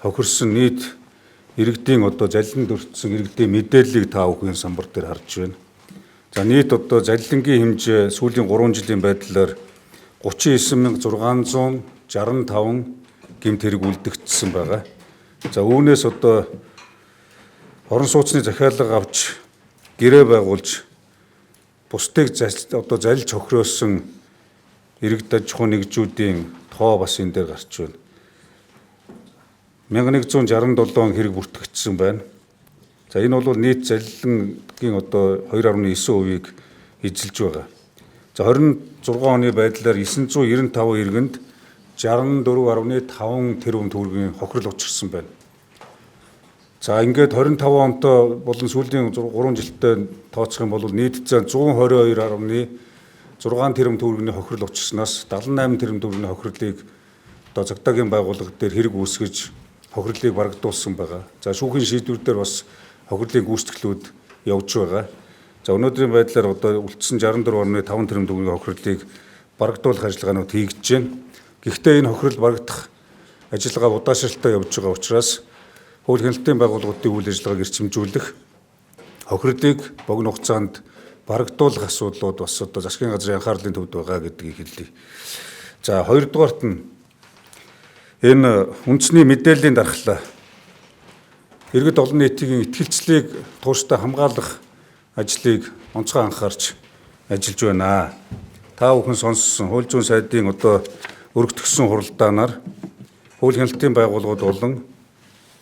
хохирсон нийт иргэдийн одоо залиланд өртсөн иргэдийн мэдээллийг та бүхэн самбар дээр харж байна. За нийт одоо залилангийн хэмжээ сүүлийн 3 жилийн байдлаар 39665 гэмт хэрэг үлдэгдсэн байгаа. За үүнээс одоо орон сууцны захиалга авч гэрээ байгуулж бусдыг одоо залж хохиросон иргэд аж ахуйн нэгжүүдийн тоо бас энэ дээр гарч байна. 1167 хэрэг бүртгэгдсэн байна. За энэ бол нийт залилангийн одоо 2.9%-ийг эзэлж байгаа. За 26 оны байдлаар 995 иргэнд 64.5 тэрбум төгрөгийн хохирол учирсан байна. За ингээд 25 онтой болон сүүлийн 3 жилдээ тооцох юм бол нийт зай 122.6 тэрбум төгрөгийн хохирол учирснаас 78 тэрбум төгрөгийн хохирлыг одоо цагдаагийн байгууллага дээр хэрэг үүсгэж хохирлыг барагдуулсан байгаа. За шүүхийн шийдвэр дээр бас хохирлын гүйцэтгэлүүд явж байгаа. За өнөөдрийн байдлаар одоо үлдсэн 64.5 тэрбум төгрөгийн хохирлыг барагдуулах ажиллагаанууд хийгдэж байна. Гэхдээ энэ хохирол барагдах ажиллагаа удаашралтай явж байгаа учраас хууль хяналтын байгууллагуудын үйл ажиллагааг эрчимжүүлэх, хохирлыг богино хугацаанд барагдуулах асуудлууд бас одоо засгийн газрын анхаарлын төвд байгаа гэдгийг хэлье. За хоёрдугаарт нь энэ үндэсний мэдээллийн дархлаа иргэд олон нийтийн итгэлцлийг тууштай хамгаалах ажлыг онцгой анхаарч ажиллаж байна. Та бүхэн сонссон хууль зүйн сайдын одоо өргөтгөсөн хуралдаанаар хууль хяналтын байгууллагууд болон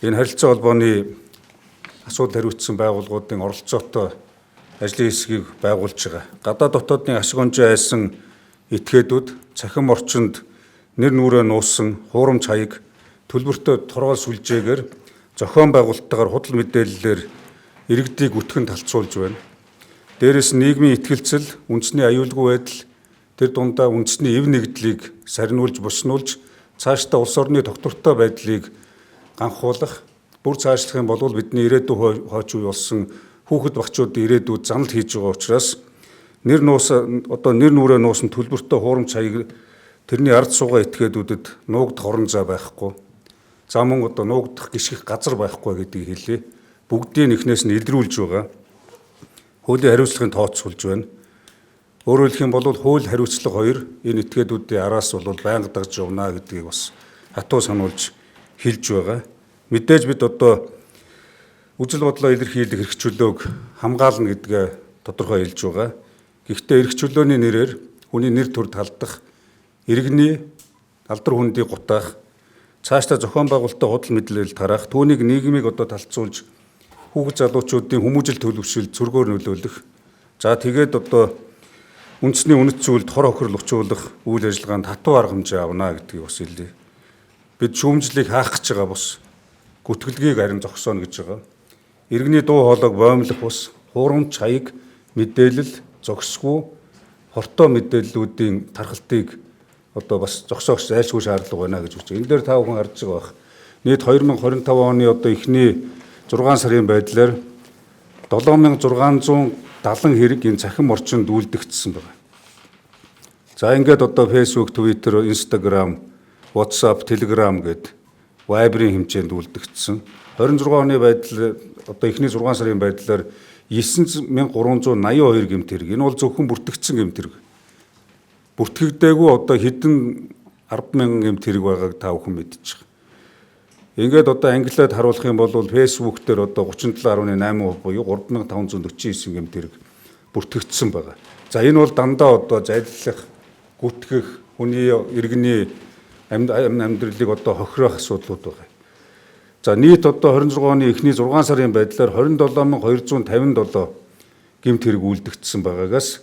энэ харилцаа холбооны асуудал хариуцсан байгууллагуудын оролцоотой ажлын хэсгийг байгуулж байгаа. Гадаад дотоодын ашиг онжоо айсан этгээдүүд цахим орчинд нэр нүрээ нуусан хуурамч хаяг төлбөртэй торгоол сүлжээгээр зохион байгуулалттайгаар худал мэдээллээр иргэдийг өтгөн талцуулж байна. Дээрээс нь нийгмийн итгэлцэл, үндэсний аюулгүй байдал, тэр дундаа үндэсний эв нэгдлийг сарниулж, буснуулж цаашдаа улс орны тогтвортой байдлыг ганхуулах, бүр цаашлах юм бол бидний ирээдүйн хойч үе болсон хүүхэд багчуудын ирээдүйд занал хийж байгаа учраас нэр нуус одоо нэр нүрээ нуусан төлбөртэй хуурамч хаяг тэрний ард суугаа этгээдүүдэд нуугдах орон зай байхгүй. За мөн одоо нуугдах гიშгэх газар байхгүй гэдгийг хэлье. Бүгдийн эхнээс нь илрүүлж байгаа. Хуулийн хариуцлагын тооцоолж байна. Өөрөөр хэлэх юм бол хууль хариуцлага хоёр энэ этгээдүүдийн араас бол байнга дагж явна гэдгийг бас хатуу сануулж хэлж байгаа. Мэдээж бид одоо үзэл бодлоо илэрхийлэх эрх чөлөөг хамгаална гэдгээ тодорхой хэлж байгаа. Гэхдээ эрх чөлөөний нэрээр хүний нэр төрд халдах, иргэний алдар хүндийг гутаах, цаашдаа зохион байгуулалтаа худал мэдээлэл тараах, түүнийг нийгмийг одоо талцуулж хүүхэд залуучуудын хүмүүжил төлөвшөлд цөргөөр нөлөөлөх. За тэгээд одоо үндэсний үнэт зүйлд хор хохирол учруулах үйл ажиллагаанд хатуу арга хэмжээ авна гэдгийг бас хэлье. Бид шүүмжлэлийг хаах гэж байгаа бус гүтгэлгийг харин зогсооно гэж байгаа. Иргэний дуу хоолойг боомлох бус хуурамч хаяг мэдээлэл зогсгүй хортой мэдээллүүдийн тархалтыг одоо бас зогсоох зайлшгүй шаардлага байна гэж үзэж. Энэ дээр та бүхэн харж байгаа бах. Нийт 2025 оны одоо эхний 6 сарын байдлаар 7670 хэрэг энэ цахим орчинд үлдэгдсэн байна. За ингээд одоо Facebook, Twitter, Instagram, WhatsApp, Telegram гээд Viber-ийн хэмжээнд үлдэгдсэн. 26 оны байдал одоо эхний 6 сарын байдлаар 9382 гэмт хэрэг. Энэ бол зөвхөн бүртгэгдсэн гэмт хэрэг. Бүртгэгдээгүй одоо хэдэн 10,000 гэмт хэрэг байгааг та бүхэн мэдчих. Ингээд одоо англиад харуулах юм бол Facebook дээр одоо 37.8% буюу 3549 гэмт хэрэг бүртгэгдсэн байгаа. За энэ бол дандаа одоо залилах, гүтгэх, хүний иргэний амьдралыг одоо хохироох асуудлууд байгаа. За нийт одоо 26 оны эхний 6 сарын байдлаар 27257 гэмт хэрэг үлдэгдсэн байгаагаас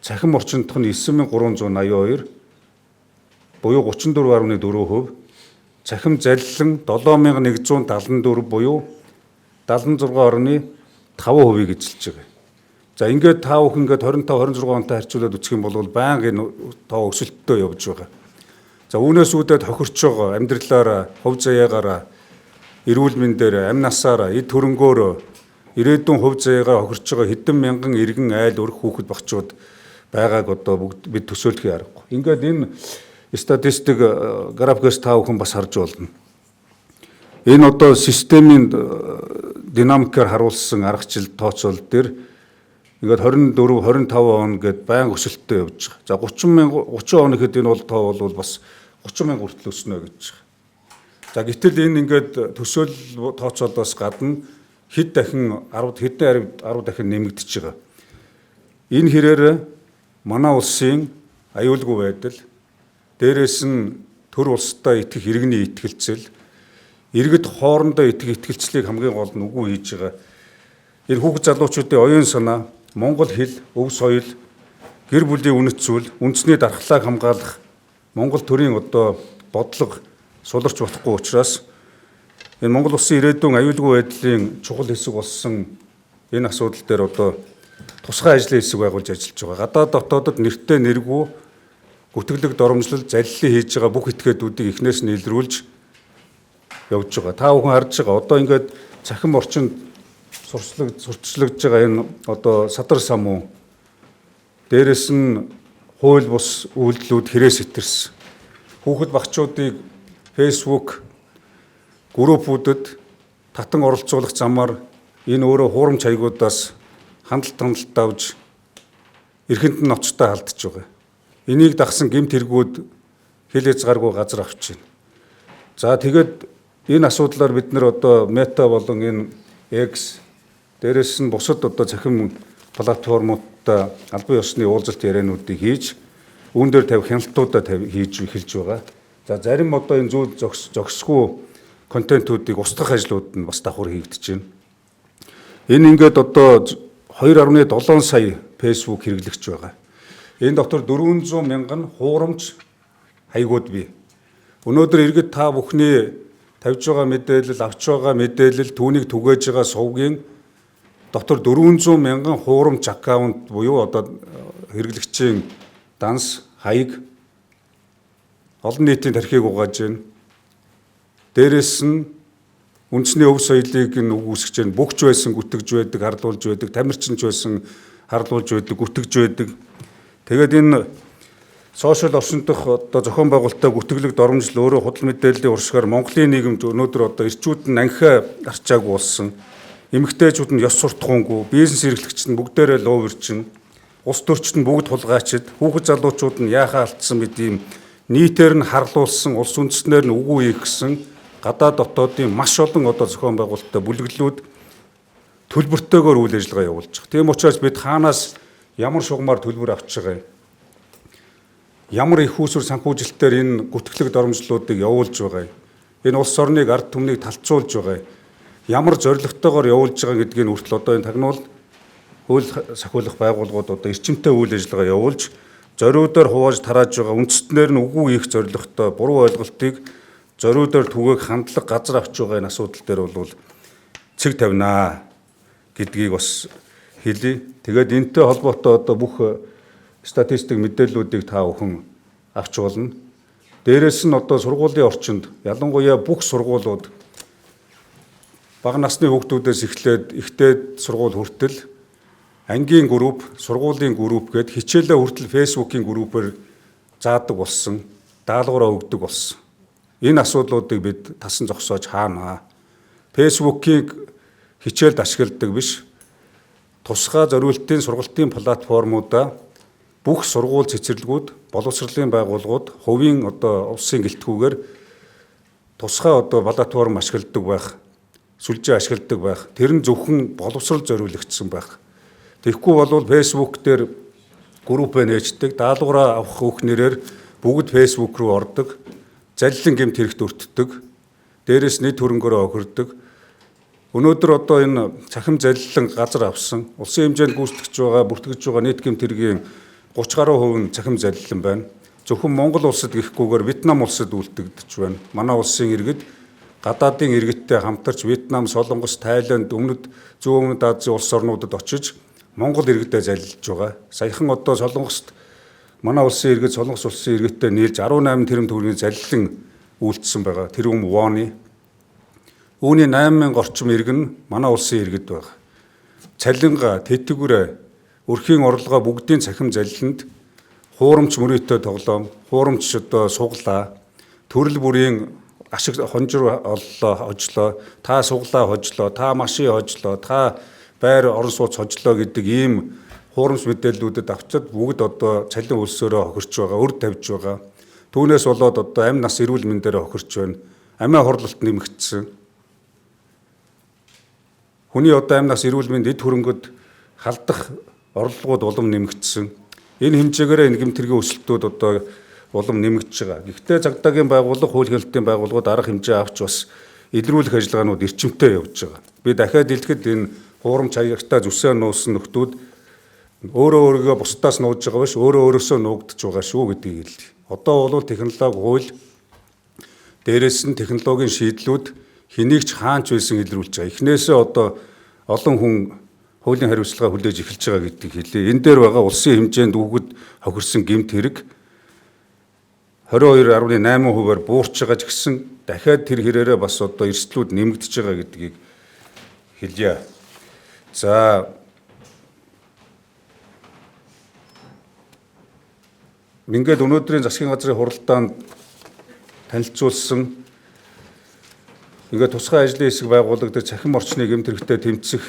цахим орчиндх нь 9382 буюу 34.4%, цахим заллан 7174 буюу 76.5%-ийг эзэлж байгаа. За ингээд та бүхэн ингээд 25 26 онтой харьцуулаад үзэх юм бол байнга энэ тоо өсөлттэй явж байгаа. За үүнээс үүдээд хохирч байгаа амьдралаараа, хувь заяагаараа, эрүүл мэндээр, амь насаараа, эд хөрөнгөөр ирээдүйн хувь заяагаар хохирч байгаа хэдэн мянган иргэн айл өрх хүүхэд багчууд байгааг одоо бүгд бид төсөөлөх аргагүй. Ингээд энэ статистик графикаас та бүхэн бас харж болно. Энэ одоо системийн динамикаар харуулсан аргачлал тооцоол дээр Ингээд 24, 25 он гээд байнга өсөлттэй явж байгаа. За 30 он гэхэд энэ бол тоо бол бас 30 мянга хүртэл өснө гэж байгаа. За гэтэл энэ ингээд төсөөл тооцоолоос гадна хэд дахин 10 хэдэн 10 дахин нэмэгдэж байгаа. Энэ хэрээр манай улсын аюулгүй байдал, дээрээс нь төр улстай итгэх иргэний итгэлцэл, иргэд хоорондоо итгэх итгэлцлийг хамгийн гол нь үгүй хийж байгаа. Энэ хүүхэд залуучуудын оюун санаа, монгол хэл, өв соёл, гэр бүлийн үнэт зүйл, үндэсний дархлааг хамгаалах Монгол төрийн одоо бодлого суларч болохгүй учраас энэ Монгол улсын ирээдүйн аюулгүй байдлын чухал хэсэг болсон энэ асуудал дээр одоо тусгай ажлын хэсэг байгуулж ажиллаж байгаа. Гадаад дотоодод нэртэй нэргүй гүтгэлэг доромжлол заллин хийж байгаа бүх этгээдүүдийг эхнээс нь илрүүлж явж байгаа. Та бүхэн харж байгаа. Одоо ингээд цахим орчинд сурталчлагдж байгаа энэ одоо садар самуу, дээрэс нь хууль бус үйлдэлүүд хэрээс сэтэрсэн. Хүүхэд багчуудыг Facebook группүүдэд татан оролцуулах замаар энэ өөрөө хуурамч хаягуудаас хандалт авч эрхэнд нь ноцтой алдаж байгаа. Энийг дагсан гэмт хэрэгүүд хил хязгааргүй газар авч байна. За тэгээд энэ асуудлаар бид нар одоо Meta болон энэ X, дээрэс нь бусад одоо цахим платформуудтай албан ёсны уулзалт яриануудыг хийж үүн дээр тавих хяналтуудаа хийж эхэлж байгаа. За зарим одоо энэ зүйл зохисгүй контентуудыг устгах ажлууд нь бас давхар хийгдэж байна. Энэ ингээд одоо 2.7 сая Facebook хэрэглэгч байгаа. Энэ дотор 400 мянган хуурамч хаягууд бий. Өнөөдөр иргэд та бүхний тавьж байгаа мэдээлэл, авч байгаа мэдээлэл, түүнийг түгээж байгаа сувгийн дотор 400 мянган хуурамч аккаунт буюу одоо хэрэглэгчийн данс, хаяг олон нийтийн тархийг угааж байна. Дээрээс нь үндэсний өв соёлыг нь үгүйсгэж байна. Бүгч байсан гүтгэж байдаг, харлуулж байдаг, тамирчинч байсан харлуулж байдаг, гүтгэж байдаг. Тэгээд энэ сошиал орчин дох одоо зохион байгуулалттай гүтгэлэг доромжлол өөрөө худал мэдээллийн уршгаар Монголын нийгэмд өнөөдөр одоо эрчүүд нь анхиа арчаагүй болсон. Эмэгтэйчүүд нь ёс суртахуунгүй, бизнес эрхлэгчид нь бүгдээрээ луувэрчин, улс төрчид нь бүгд хулгайчид, хүүхэд залуучууд нь яхаа алдсан мэт ийм нийтээр нь харлуулсан, улс үндэстнэр нь үгүй хийх гэсэн гадаад дотоодын маш олон одоо зохион байгуулалттай бүлэглэлүүд төлбөртэйгээр үйл ажиллагаа явуулж байгаа. Тийм учраас бид хаанаас ямар шугамар төлбөр авч байгаа юм? Ямар их үүсвэр санхүүжилтээр энэ гүтгэлэг доромжлуудыг явуулж байгаа юм? Энэ улс орныг ард түмнийг талцуулж байгаа юм? Ямар зорилготойгоор явуулж байгаа гэдгийг хүртэл одоо энэ тагнуул хууль сахиулах байгууллагууд одоо эрчимтэй үйл ажиллагаа явуулж зориудаар хувааж тарааж байгаа үндэстнэр нь үгүй хийх зорилготой буруу ойлголтыг зориудаар түгээх хандлага газар авч байгаа энэ асуудал дээр бол цэг тавина гэдгийг бас хэлье. Тэгээд энэтэй холбоотой одоо бүх статистик мэдээллүүдийг та бүхэн авч болно. Дээрээс нь одоо сургуулийн орчинд ялангуяа бүх сургуулиуд бага насны хүүхдүүдээс эхлээд ихтэй сургууль хүртэл ангийн групп, сургуулийн групп гээд хичээлээ хүртэл Facebook-ийн группээр заадаг болсон, даалгавраа өгдөг болсон. Энэ асуудлуудыг бид тасан зогсоож хаана. Facebook-ийг хичээлд ашигладаг биш. Тусгай зориултын сургалтын платформудаа бүх сургууль цэцэрлэгүүд, боловсролын байгууллагууд хувийн одоо улсын гэлтгүүгээр тусгай одоо платформ ашигладаг байх, сүлжээ ашигладаг байх. Тэр нь зөвхөн боловсрол зориулагдсан байх. Тэгэхгүй бол Facebook дээр группээ нээждэг, даалгавраа авах өөх нэрээр бүгд Facebook руу ордог, заллин гэмт хэрэгт өртдөг, дээрээс нийт хөрөнгөөрөө охирдог. Өнөөдөр одоо энэ цахим заллин газар авсан, улсын хэмжээнд гүйцэтгэж байгаа, бүртгэж байгаа нийт гэмт хэргийн 30 гаруй хувь нь цахим заллин байна. Зөвхөн Монгол улсад гэхгүйгээр Вьетнам улсад үлдэгдэж байна. Манай улсын иргэд гадаадын иргэдтэй хамтарч Вьетнам, Солонгос, Тайланд, өмнөд зүүн өмнөд Азийн улс орнуудад очиж Монгол иргэдээ заллиж байгаа. Саяхан одоо Солонгост манай улсын иргэд Солонгос улсын иргэдтэй нийлж 18 тэрбум төгрөгийн заллин үйлдсэн байгаа. Тэр үм воны. Үүний 8000 орчим иргэн манай улсын иргэд байгаа. Цалинга, тэтгэврээ, өрхийн орлогоо бүгдийн цахим заллинд хуурамч мөрийтэй тоглоом, хуурамч одоо суглаа, төрөл бүрийн ашиг хонжир оллоо, хожлоо, та суглаа хожлоо, та машин хожлоо, та байр орон сууц хожлоо гэдэг ийм хуурамч мэдээллүүдэд авчид бүгд одоо цалин өлсөөрөө хохирч байгаа, өр тавьж байгаа. Түүнээс болоод одоо амь нас эрүүл мэндээр хохирч байна. Амиа хорлолт нэмэгдсэн. Хүний одоо амь нас эрүүл мэнд эд хөрөнгөд халдах орлогууд улам нэмэгдсэн. Энэ хэмжээгээр энэ гэмт хэргийн өсөлтүүд одоо улам нэмэгдэж байгаа. Гэхдээ цагдаагийн байгууллага, хууль хяналтын байгууллагууд арга хэмжээ авч бас илрүүлэх ажиллагаанууд эрчимтэй явж байгаа. Би дахиад хэлэхэд энэ хуурамч хаягтай зүсээ нуусан нөхдүүд өөрөө өөрийгөө бусдаас нууж байгаа биш, өөрөө өөрөөсөө нуугдж байгаа шүү гэдгийг хэлье. Одоо бол технологи хууль, дээрэс нь технологийн шийдлүүд хэнийг ч хаанч байсан илрүүлж байгаа. Эхнээсээ одоо олон хүн хуулийн хариуцлага хүлээж эхэлж байгаа гэдгийг хэлье. Энэ дээр байгаа улсын хэмжээнд хүүхэд хохирсон гэмт хэрэг 22.8%-аар буурч байгаа ч гэсэн дахиад тэр хэрээрээ бас одоо эрсдлүүд нэмэгдэж байгаа гэдгийг хэлье. За ингээд өнөөдрийн засгийн газрын хуралдаанд танилцуулсан ингээд тусгай ажлын хэсэг байгуулагдаж цахим орчны гэмт хэрэгтэй тэмцэх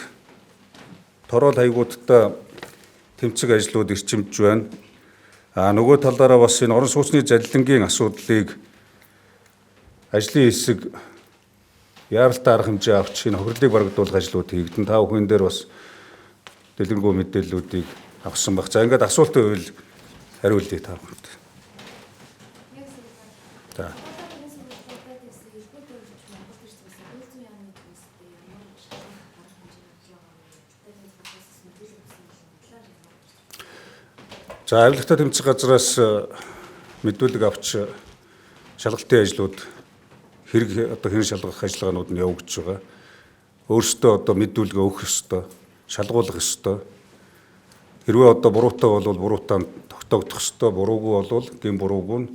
тороол хаягуудтай тэмцэх ажлууд эрчимж байна. А нөгөө талаараа бас энэ орон сууцны залилангийн асуудлыг ажлын хэсэг яаралтай арга хэмжээ авч энэ хохирлыг барагдуулах ажлууд хийгдэн. Та бүхэн дээр бас дэлгэрэнгүй мэдээллүүдийг авсан баг. За ингээд асуулт байвал хариулъя та бүхэнд. За. За авилгатай тэмцэх газраас мэдүүлэг авч шалгалтын ажлууд хэрэг одоо хэн шалгах ажиллагаанууд нь явагдаж байгаа. Өөрсдөө одоо мэдүүлгээ өгөх ёстой, шалгуулах ёстой. Хэрвээ одоо буруутай бол буруутай нь тогтоогдох ёстой, буруугүй бол гэм буруугүй нь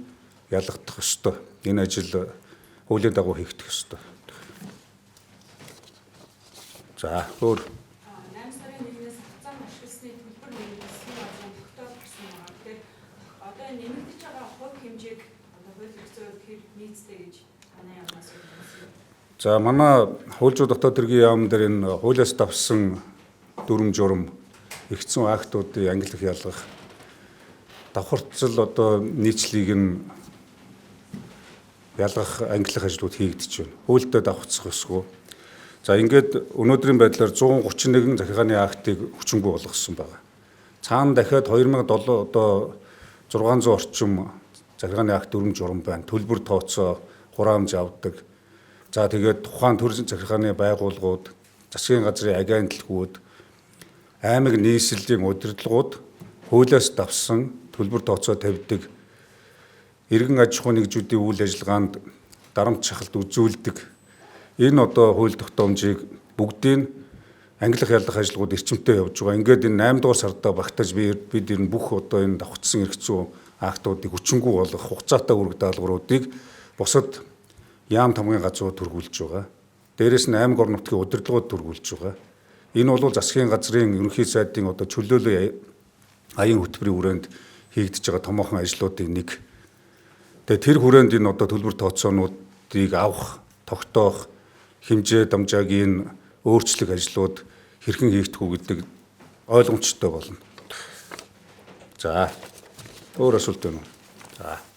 ялгагдах ёстой. Энэ ажил хуулийн дагуу хийгдэх ёстой. За өөр 8 сарын 1-ээс зам ашигласны төлбөр нэмэгдсэн газрын тогтоол гарсан байгаа. Тэгэхээр одоо энэ нэмэгдэж байгаа хувь хэмжээг одоо хууль эрх зүйн хэр нийцтэй гэж танай яамнаас үзсэн. За манай хууль зүйн дотоод хэргийн яам дээр энэ хуулиас давсан дүрм журам эрх зүйн актуудыг ангилах ялгах давхарцал одоо нийцлийг нь ялгах ангилах ажлууд хийгдэж байна. Хуультай давхцах ёсгүй. За ингээд өнөөдрийн байдлаар 131 захиргааны актыг хүчингүй болгосон байгаа. Цаана дахиад 2007 одоо 600 орчим захиргааны акт дүрм журам байна. Төлбөр тооцоо, хураамж авдаг. За тэгээд тухайн төр захиргааны байгууллагууд, засгийн газрын агентлагууд, аймаг нийслэлийн удирдлагууд хуулиас давсан төлбөр тооцоо тавьдаг, иргэн аж ахуйн нэгжүүдийн үйл ажиллагаанд дарамт шахалт үзүүлдэг. Энэ одоо хууль тогтоомжийг бүгдийг ангилах ялах ажлууд эрчимтэй явж байгаа. Ингээд энэ 8 дугаар сардаа багтаж бид энэ бүх одоо энэ давхцсан эрх зүйн актуудыг хүчингүй болгох хугацаатай үүрэг даалгавруудыг бусад яам тамгын газрууд төргүүлж байгаа. Дээрээс нь аймаг орон нутгийн удирдлагууд төргүүлж байгаа. Энэ бол засгийн газрын ерөнхий сайдын одоо чөлөөлөл аян хөтөлбөрийн хүрээнд хийгдэж байгаа томоохон ажлуудын нэг. Тэгээ тэр хүрээнд энэ одоо төлбөр тооцоонуудыг авах, тогтоох, хэмжээ дамжаагийн өөрчлөх ажлууд хэрхэн хийгдэх үү гэдэг ойлгомжтой болно. За өөр асуулт байна уу? За.